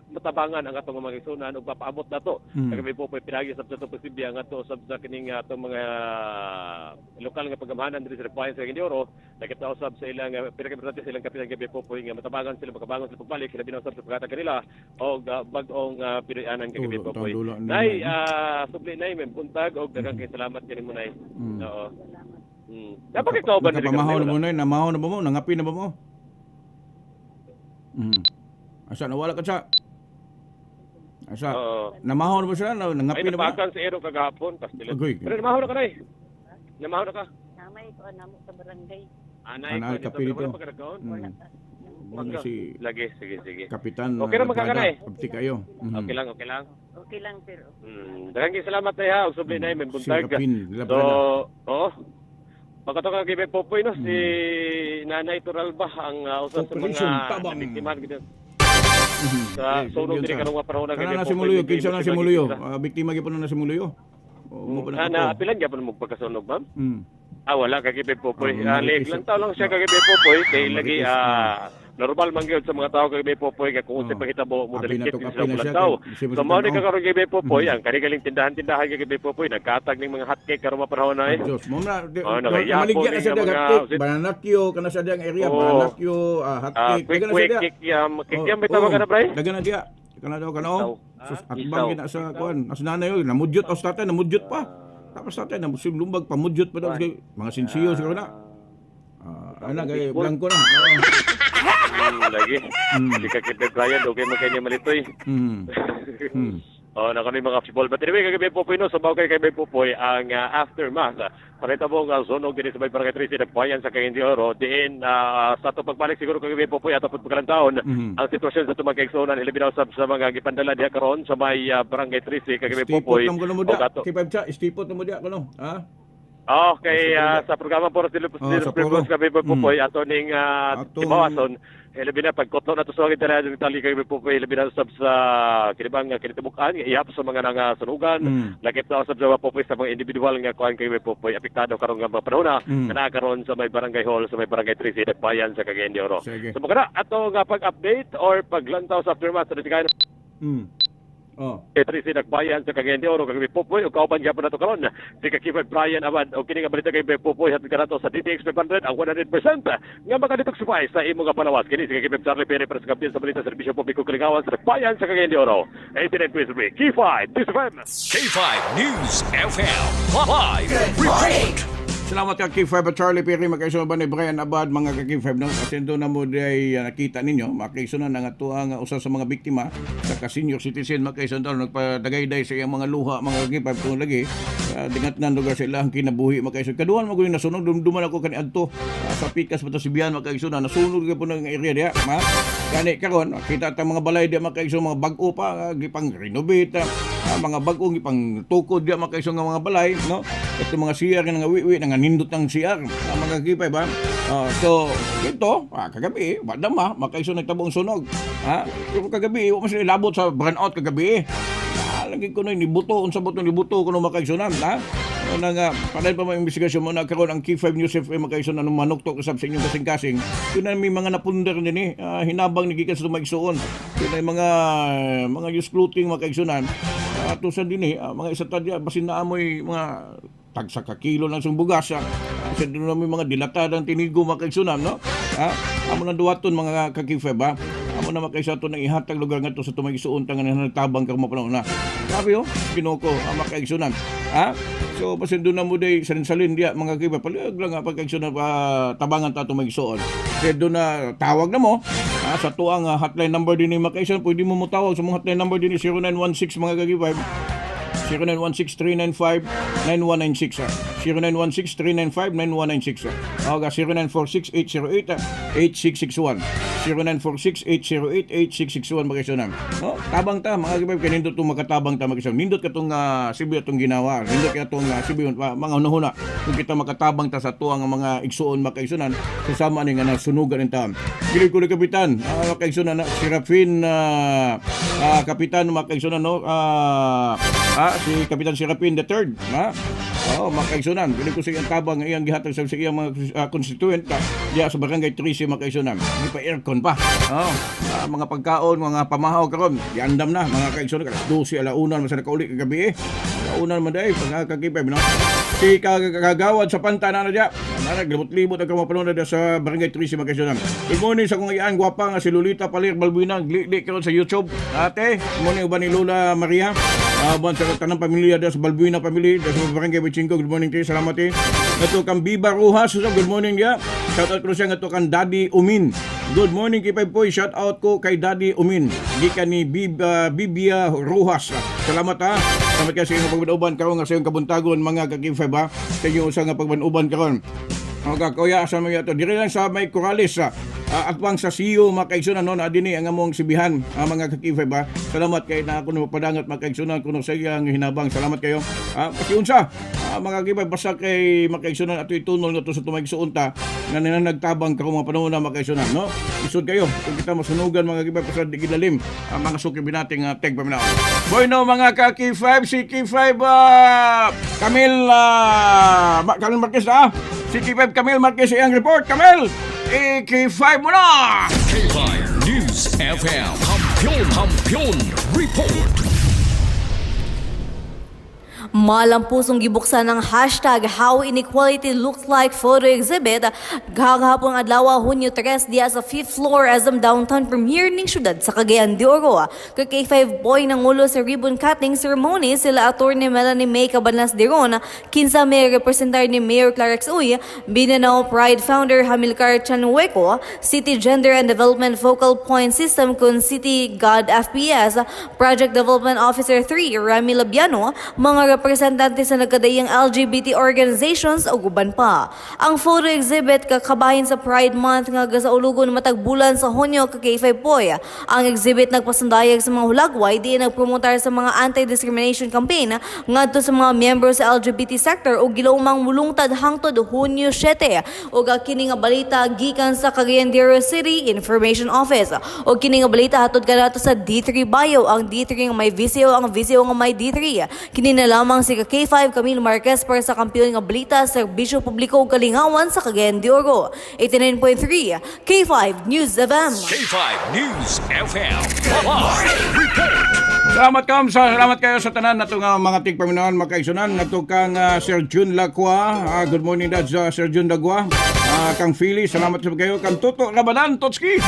matabangan ang atong mga isunan ug papaabot nato kay Popoy pinagi sa ato posible ang ato usab sa kining atong mga lokal nga pagamahanan diri sa Bayan sa Cagayan de Oro nakita usab sa ilang pinaka-importante sa ilang kapitan kay Popoy nga matabangan sila makabangon sila pagbalik sila binausab sa paghatag kanila og bag-ong Pinoy-anan kay Popoy. Nay, subli nay may buntag og daghang kay salamat kanimo nay. Oo. Dapat ikaw ba diri Nakapamahaw na mo nay, namahaw na ba mo, nangapi na ba mo? Asa nawala ka sa? Asa? Oo. Namahaw na ba sila? Nangapi Ay, na ba? napakan sa ero kagahapon, Kastila. Agoy. Pero namahaw na ka nay. Namahaw na ka. Namay ko namo sa barangay. Anay Anay ko ka dito, dito. wala pa ka nagkaon? Wala si Lagi, sige, sige. Kapitan. Okay ra man ka Labrada. kanay? Abti kayo. Okay lang, okay lang. Okay lang pero Daghang kay salamat tay ha, og subli nay may buntag. Si Kapin So, Labrada. oo. Pagkato ka kay Popoy no, si Nanay Turalba ang usa sa mga Operation Tabang. nabiktimahan gid sa sunog Yun diri sa- karong nga panahon Kana kay na si Popoy, Muluyo, medyo kinsa na si emotional Muluyo. gid sila. Biktima gyud na si Muluyo. O mo pa na Ah, ako. naapilan gyapon mo pagkasunog, ma'am? Ah, wala kay Popoy. Ah, Leg Marites. lang tao lang siya kay Popoy kay lagi Marites, Normal man gyud sa mga tao kay may Popoy nga kung unsay panghitabo mo Api na dalikit to, sila api na siya, bulantaw. kay- So mao ni tanaw. kakaron kay may Popoy ang kanigaling tindahan-tindahan kay may Popoy nagkatag ning mga hotcake karon mga panahon na eh. Diyos, mo na, di, Oh, nagayapon maligya na ning siya mga- hot cake, banana Q, kana siya diyang area, Oo. banana Q, hot cake, quick dagan na siya quick diya. cake yam, cake yam Oh, bitaw oh, ka na bray? Dagan na diya. Kana daw kana oh. Sus, atbang Isaw. gina sa kuan. As nanay oy, namudyot os tatay, namudyot pa. Tapos tatay namusim lumbag pamudyot pa daw mga sinsiyo siguro na. Ana kay blanco na. Oo. Lagi. Di ka kay Brian, okay man kay niya malitoy. Oh, naka mga football. But anyway, kay Popoy no, sabaw kay kay Popoy ang aftermath. Pareta mo nga sunog dinhi sa may Barangay 13 Nagbayan sa Cagayan de Oro. Diin sa ato pagbalik siguro kay Popoy ato pud pagkalantaon ang sitwasyon sa tumang kaigsuonan hilabi na usab sa mga gipandala diha karon sa may Barangay 13 kay Stipot Popoy. na mo kuno mo Og diya. ato- K5 cha, stipot na mo diya kuno. Ha? Okay, sa programa po sa Oh, sa puro. kami Popoy ato ning tibawason hilabi na pagkutlo na to sa mga tali kay Popoy hilabi na usab sa kinibang kinitibukan ihap sa mga nangasunugan lakip na usab sa Popoy sa mga individual nga kuan kay Popoy apektado karon nga mga panahon na kana karon sa may barangay hall sa may barangay 13 Nagbayan sa Cagayan de Oro. Sige. So mga ato nga pag-update or paglantaw sa aftermath sa tigayon Oh. E13 Nagbayan sa Cagayan de Oro kay Popoy ug kauban gyapon nato karon si Kakifay Brian Abad og kini nga balita kay Popoy hatid kanato sa DTX 500 ang 100% nga makadetoxify sa imong nga palawas. Kini si Kakifay Charlie Perry para sa kapin sa balita serbisyo publiko kalingawan sa Nagbayan sa Cagayan de Oro. 89.3 K5 DSFM. K5 News FM Live Report. Salamat ka K5 at Charlie Perry, magkaisa ba ni Brian Abad mga ka K5 no? Kasi doon na mo day nakita ninyo, makaiso na nga tuwa nga usa sa mga biktima sa ka senior citizen makaiso na nagpadagayday sa iyang mga luha mga ka K5 kung lagi dingat na lugar sa ilang kinabuhi makaiso. Kaduhan mo gud nasunog dumduman ako kani adto sa pikas pa to Sibian makaiso na nasunog gyud po ng area diha, ma. Kani karon kita ta mga balay diha makaiso mga bag-o pa gipang renovate mga bag-o gipang tukod diha makaiso nga mga balay no. Ito mga CR nga wiwi nga nindot ng CR mga kipay ba. So ito kagabi wa dama makaiso nagtabong sunog ha. Pero kagabi wa man sila ilabot sa brownout kagabi. Lagi ko na nibuto unsa buto nibuto kuno makaigsunan ha. Ano nga padayon pa mga investigasyon mo na karon ang K5 News FM makaigsunan anong manuktok usab sa inyong kasing-kasing. Yun na may mga napunder dinhi hinabang ni gikan sa tumaigsuon. Yun na mga use clothing makaigsunan. Ato sa dinhi mga isa ta diya basin na amoy mga tagsa ka kilo lang sa bugas. Sa doon na may mga dilatadang tinigo makaigsunan no. Amo nang duwaton mga ka-K5 ha. Amo na makaisa to nang ihatag lugar ngadto sa tumaigsuon ta nga nagtabang karon mapanahon na. Grabe oh, Ginoo ko ang makaigsunan. Ha? So basin doon na mo day salin-salin diya mga ka-K5 palihog lang pagkaigsunan tabangan ta tumaigsuon. Kasi doon na tawag na mo sa tuang hotline number din ni makaigsunan, pwede mo motawag sa mong hotline number din ni 0916 mga ka-K5. 0916-395-9196 0916-395-9196 o 0946-808-8661 0946-808-8661 mga kaisunan. No? Tabang ta mga kaibigan, kay nindot tong makatabang ta mga kaisunan. Nindot katong sibi atong ginawa, nindot katong sibi mga hunahuna. Kung kita makatabang ta sa tuang mga igsuon mga kaisunan, sasama ni nga nasunugan in taon. Gili ko ni kapitan, mga kaisunan na si Rafin kapitan mga kaisunan no. Si Kapitan Serapin the Third, ha? Oo, mga kaigsunan. Dili ko sa iyang tabang nga iyang gihatag sa iyang mga constituent diya sa Barangay 13 mga kaigsunan. Hindi pa aircon pa. Oo, mga pagkaon, mga pamahaw karon, giandam na mga kaigsunan alas 12 alauna man sa nakauli kagabi eh. Alauna man day pag kakipay no. Si kagawad sa panta na diya. Nana libot-libot ang kamapalon na diya sa Barangay 13 mga kaigsunan. Good morning sa kong iyang gwapa nga si Lolita Palir Balbuena, gli karon sa YouTube. Ate, good morning uban ni Lola Maria. Buwan sa tanang pamilya diya sa Balbuena family, diya sa Barangay 25. Good morning kayo, salamat eh. Ngadto kang Biba Rojas, good morning diya. Shout out ko siya ngadto kang Daddy Umin. Good morning kay Poy, shout out ko kay Daddy Umin. Gikan ni Bibia Rojas. Salamat ha. Salamat kayo sa inyong pagbanuban karon nga sa inyong kabuntagon mga ka-K5 ha. Sa inyong usa nga pagbanuban karon. Okay, kuya, asa man yato? Diri lang sa may Corrales atwang sa CEO mga kaigsunan no, na dinhi ang among sibihan mga ka-K5 ha. Salamat kay na ako na mapadangat mga kaigsunan kuno sa iyang hinabang. Salamat kayo. Pakiunsa mga ka-K5 basta kay mga kaigsunan ato itunol nga to sa tumaigsuon ta nga nagtabang karon mga panahon na mga kaigsunan no. Isod kayo kung kita masunugan mga ka-K5 sa digilalim mga suki binating teg paminaw. Bueno mga ka-K5, si K5 Camille Camille Marquez si K5 Camille Marquez iyang report. Camille. I-K5 mo na! K5 News FM. Kampiyon, Kampiyon Report. Malampusong gibuksan ang #HowInequalityLooksLike photo exhibit gahapon adlaw, Hunyo 3, diya sa 5th floor SM Downtown Premier ning syudad sa Cagayan de Oro. Kay K5 Boy nangulo sa ribbon cutting ceremony sila Attorney Melanie May Cabanas Diron, kinsa may representar ni Mayor Clarex Uy, Mindanao Pride founder Hamilcar Chanhueco, City Gender and Development Focal Point System kun City God FPS, Project Development Officer 3 Remy Labiano, mga representante sa nagkadaiyang LGBT organizations ug uban pa. Ang photo exhibit kakabahin sa Pride Month nga gasaulugon matag bulan sa Hunyo, ka K5 Boy. Ang exhibit nagpasundayag sa mga hulagway di nagpromotar sa mga anti-discrimination campaign ngadto sa mga miyembro sa LGBT sector ug gilumang mulungtad hangtod Hunyo 7. Ug kini nga balita gikan sa Cagayan de Oro City Information Office. Ug kini nga balita hatod kanato sa D3 Bio, ang D3 nga may VCO, ang VCO nga may D3. Kini na lamang si K5 Camille Marquez para sa kampiyon nga balita, serbisyo publiko ug kalingawan sa Cagayan de Oro. 89.3 K5 News FM. K5 News FM. Live Report. Salamat kam sa salamat kayo sa tanan nato nga mga tigpaminawan, makaigsunan nato kang Sir Jun Lacua. Good morning dad sa Sir Jun Lacua. Kang Philly, salamat sa kayo kang Toto Ramadan Totski.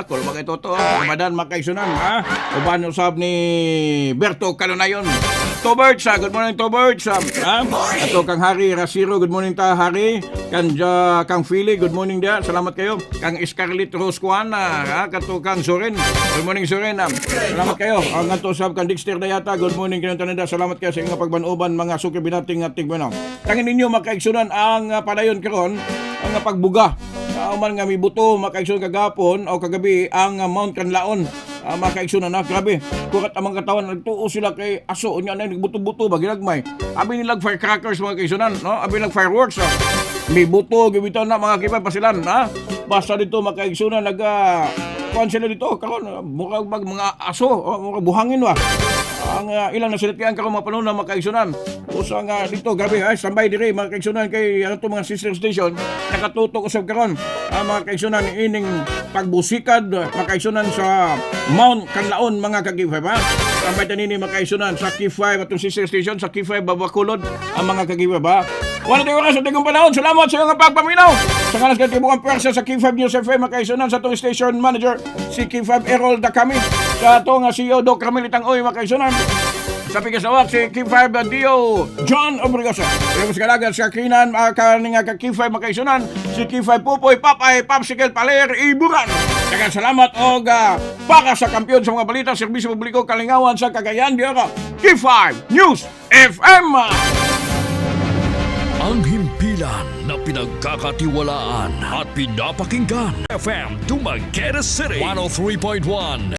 Kulo ba kay Toto Ramadan, makaigsunan ha. Uban usab ni Berto Kalunayon. Toberts, good morning Toberts. Ato kang Harry Rasiro, good morning ta Harry. Kan kang Philly, good morning dia. Salamat kayo. Kang Scarlett Rose Kuana, ha, kato kang Soren. Good morning Soren. Salamat kayo. Ang ato sab kang Dexter Dayata, good morning kayong tanan. Salamat kayo sa inyong pagbanuban, mga suki binating at tigmano. Tangin ninyo, makaigsunan, ang padayon karon ang pagbuga. Man nga mibuto, makaigsunan, kagapon o kagabi ang Mount Kanlaon. Makaigsunan na grabe. Kurat ang mga katawan nagtuo sila kay aso unya na nagbuto-buto ba ginagmay. Abi nilag firecrackers, mga kaigsunan, no? Abi nilag fireworks. May buto gibitaw na mga kipay pasilan, ha? Basta dito, makaigsunan, naga kuan sila dito karon murag mag mga aso, oh, murag buhangin ba. Ang ilang nasilatian karon mga panahon na, makaigsunan. Usa nga dito grabe ay sambay diri, mga kaigsunan, kay ang mga sister station nakatutok usab karon. Ang mga kaigsunan ining pagbusikad, makaigsunan, sa Mount Kanlaon, mga kagifay ba. Sambay tanini, makaigsunan, sa K5 atong sister station sa K5 Babakulod ang mga kagifay ba. Wala tayo oras sa tigong panahon. Salamat sa iyong pagpaminaw. Sa ngalan sa katibukan pwersa sa K5 News FM, makaigsunan, sa atong station manager si K5 Errol Dakami, sa atong CEO Doc Ramilitang Uy, makaigsunan. Sa pigasawak si K5 Dio John Obrigoso. Pero sa kalagan sa Kinan, kaning ka K5, makaigsunan, si K5 Pupoy Papay Popsicle Paler Iburan. Daghang salamat og para sa kampiyon sa mga balita, serbisyo publiko, kalingawan sa Cagayan de Oro, K5 News FM. Ang himpilan na pinagkakatiwalaan at pinapakinggan. FM Dumaguete City 103.1.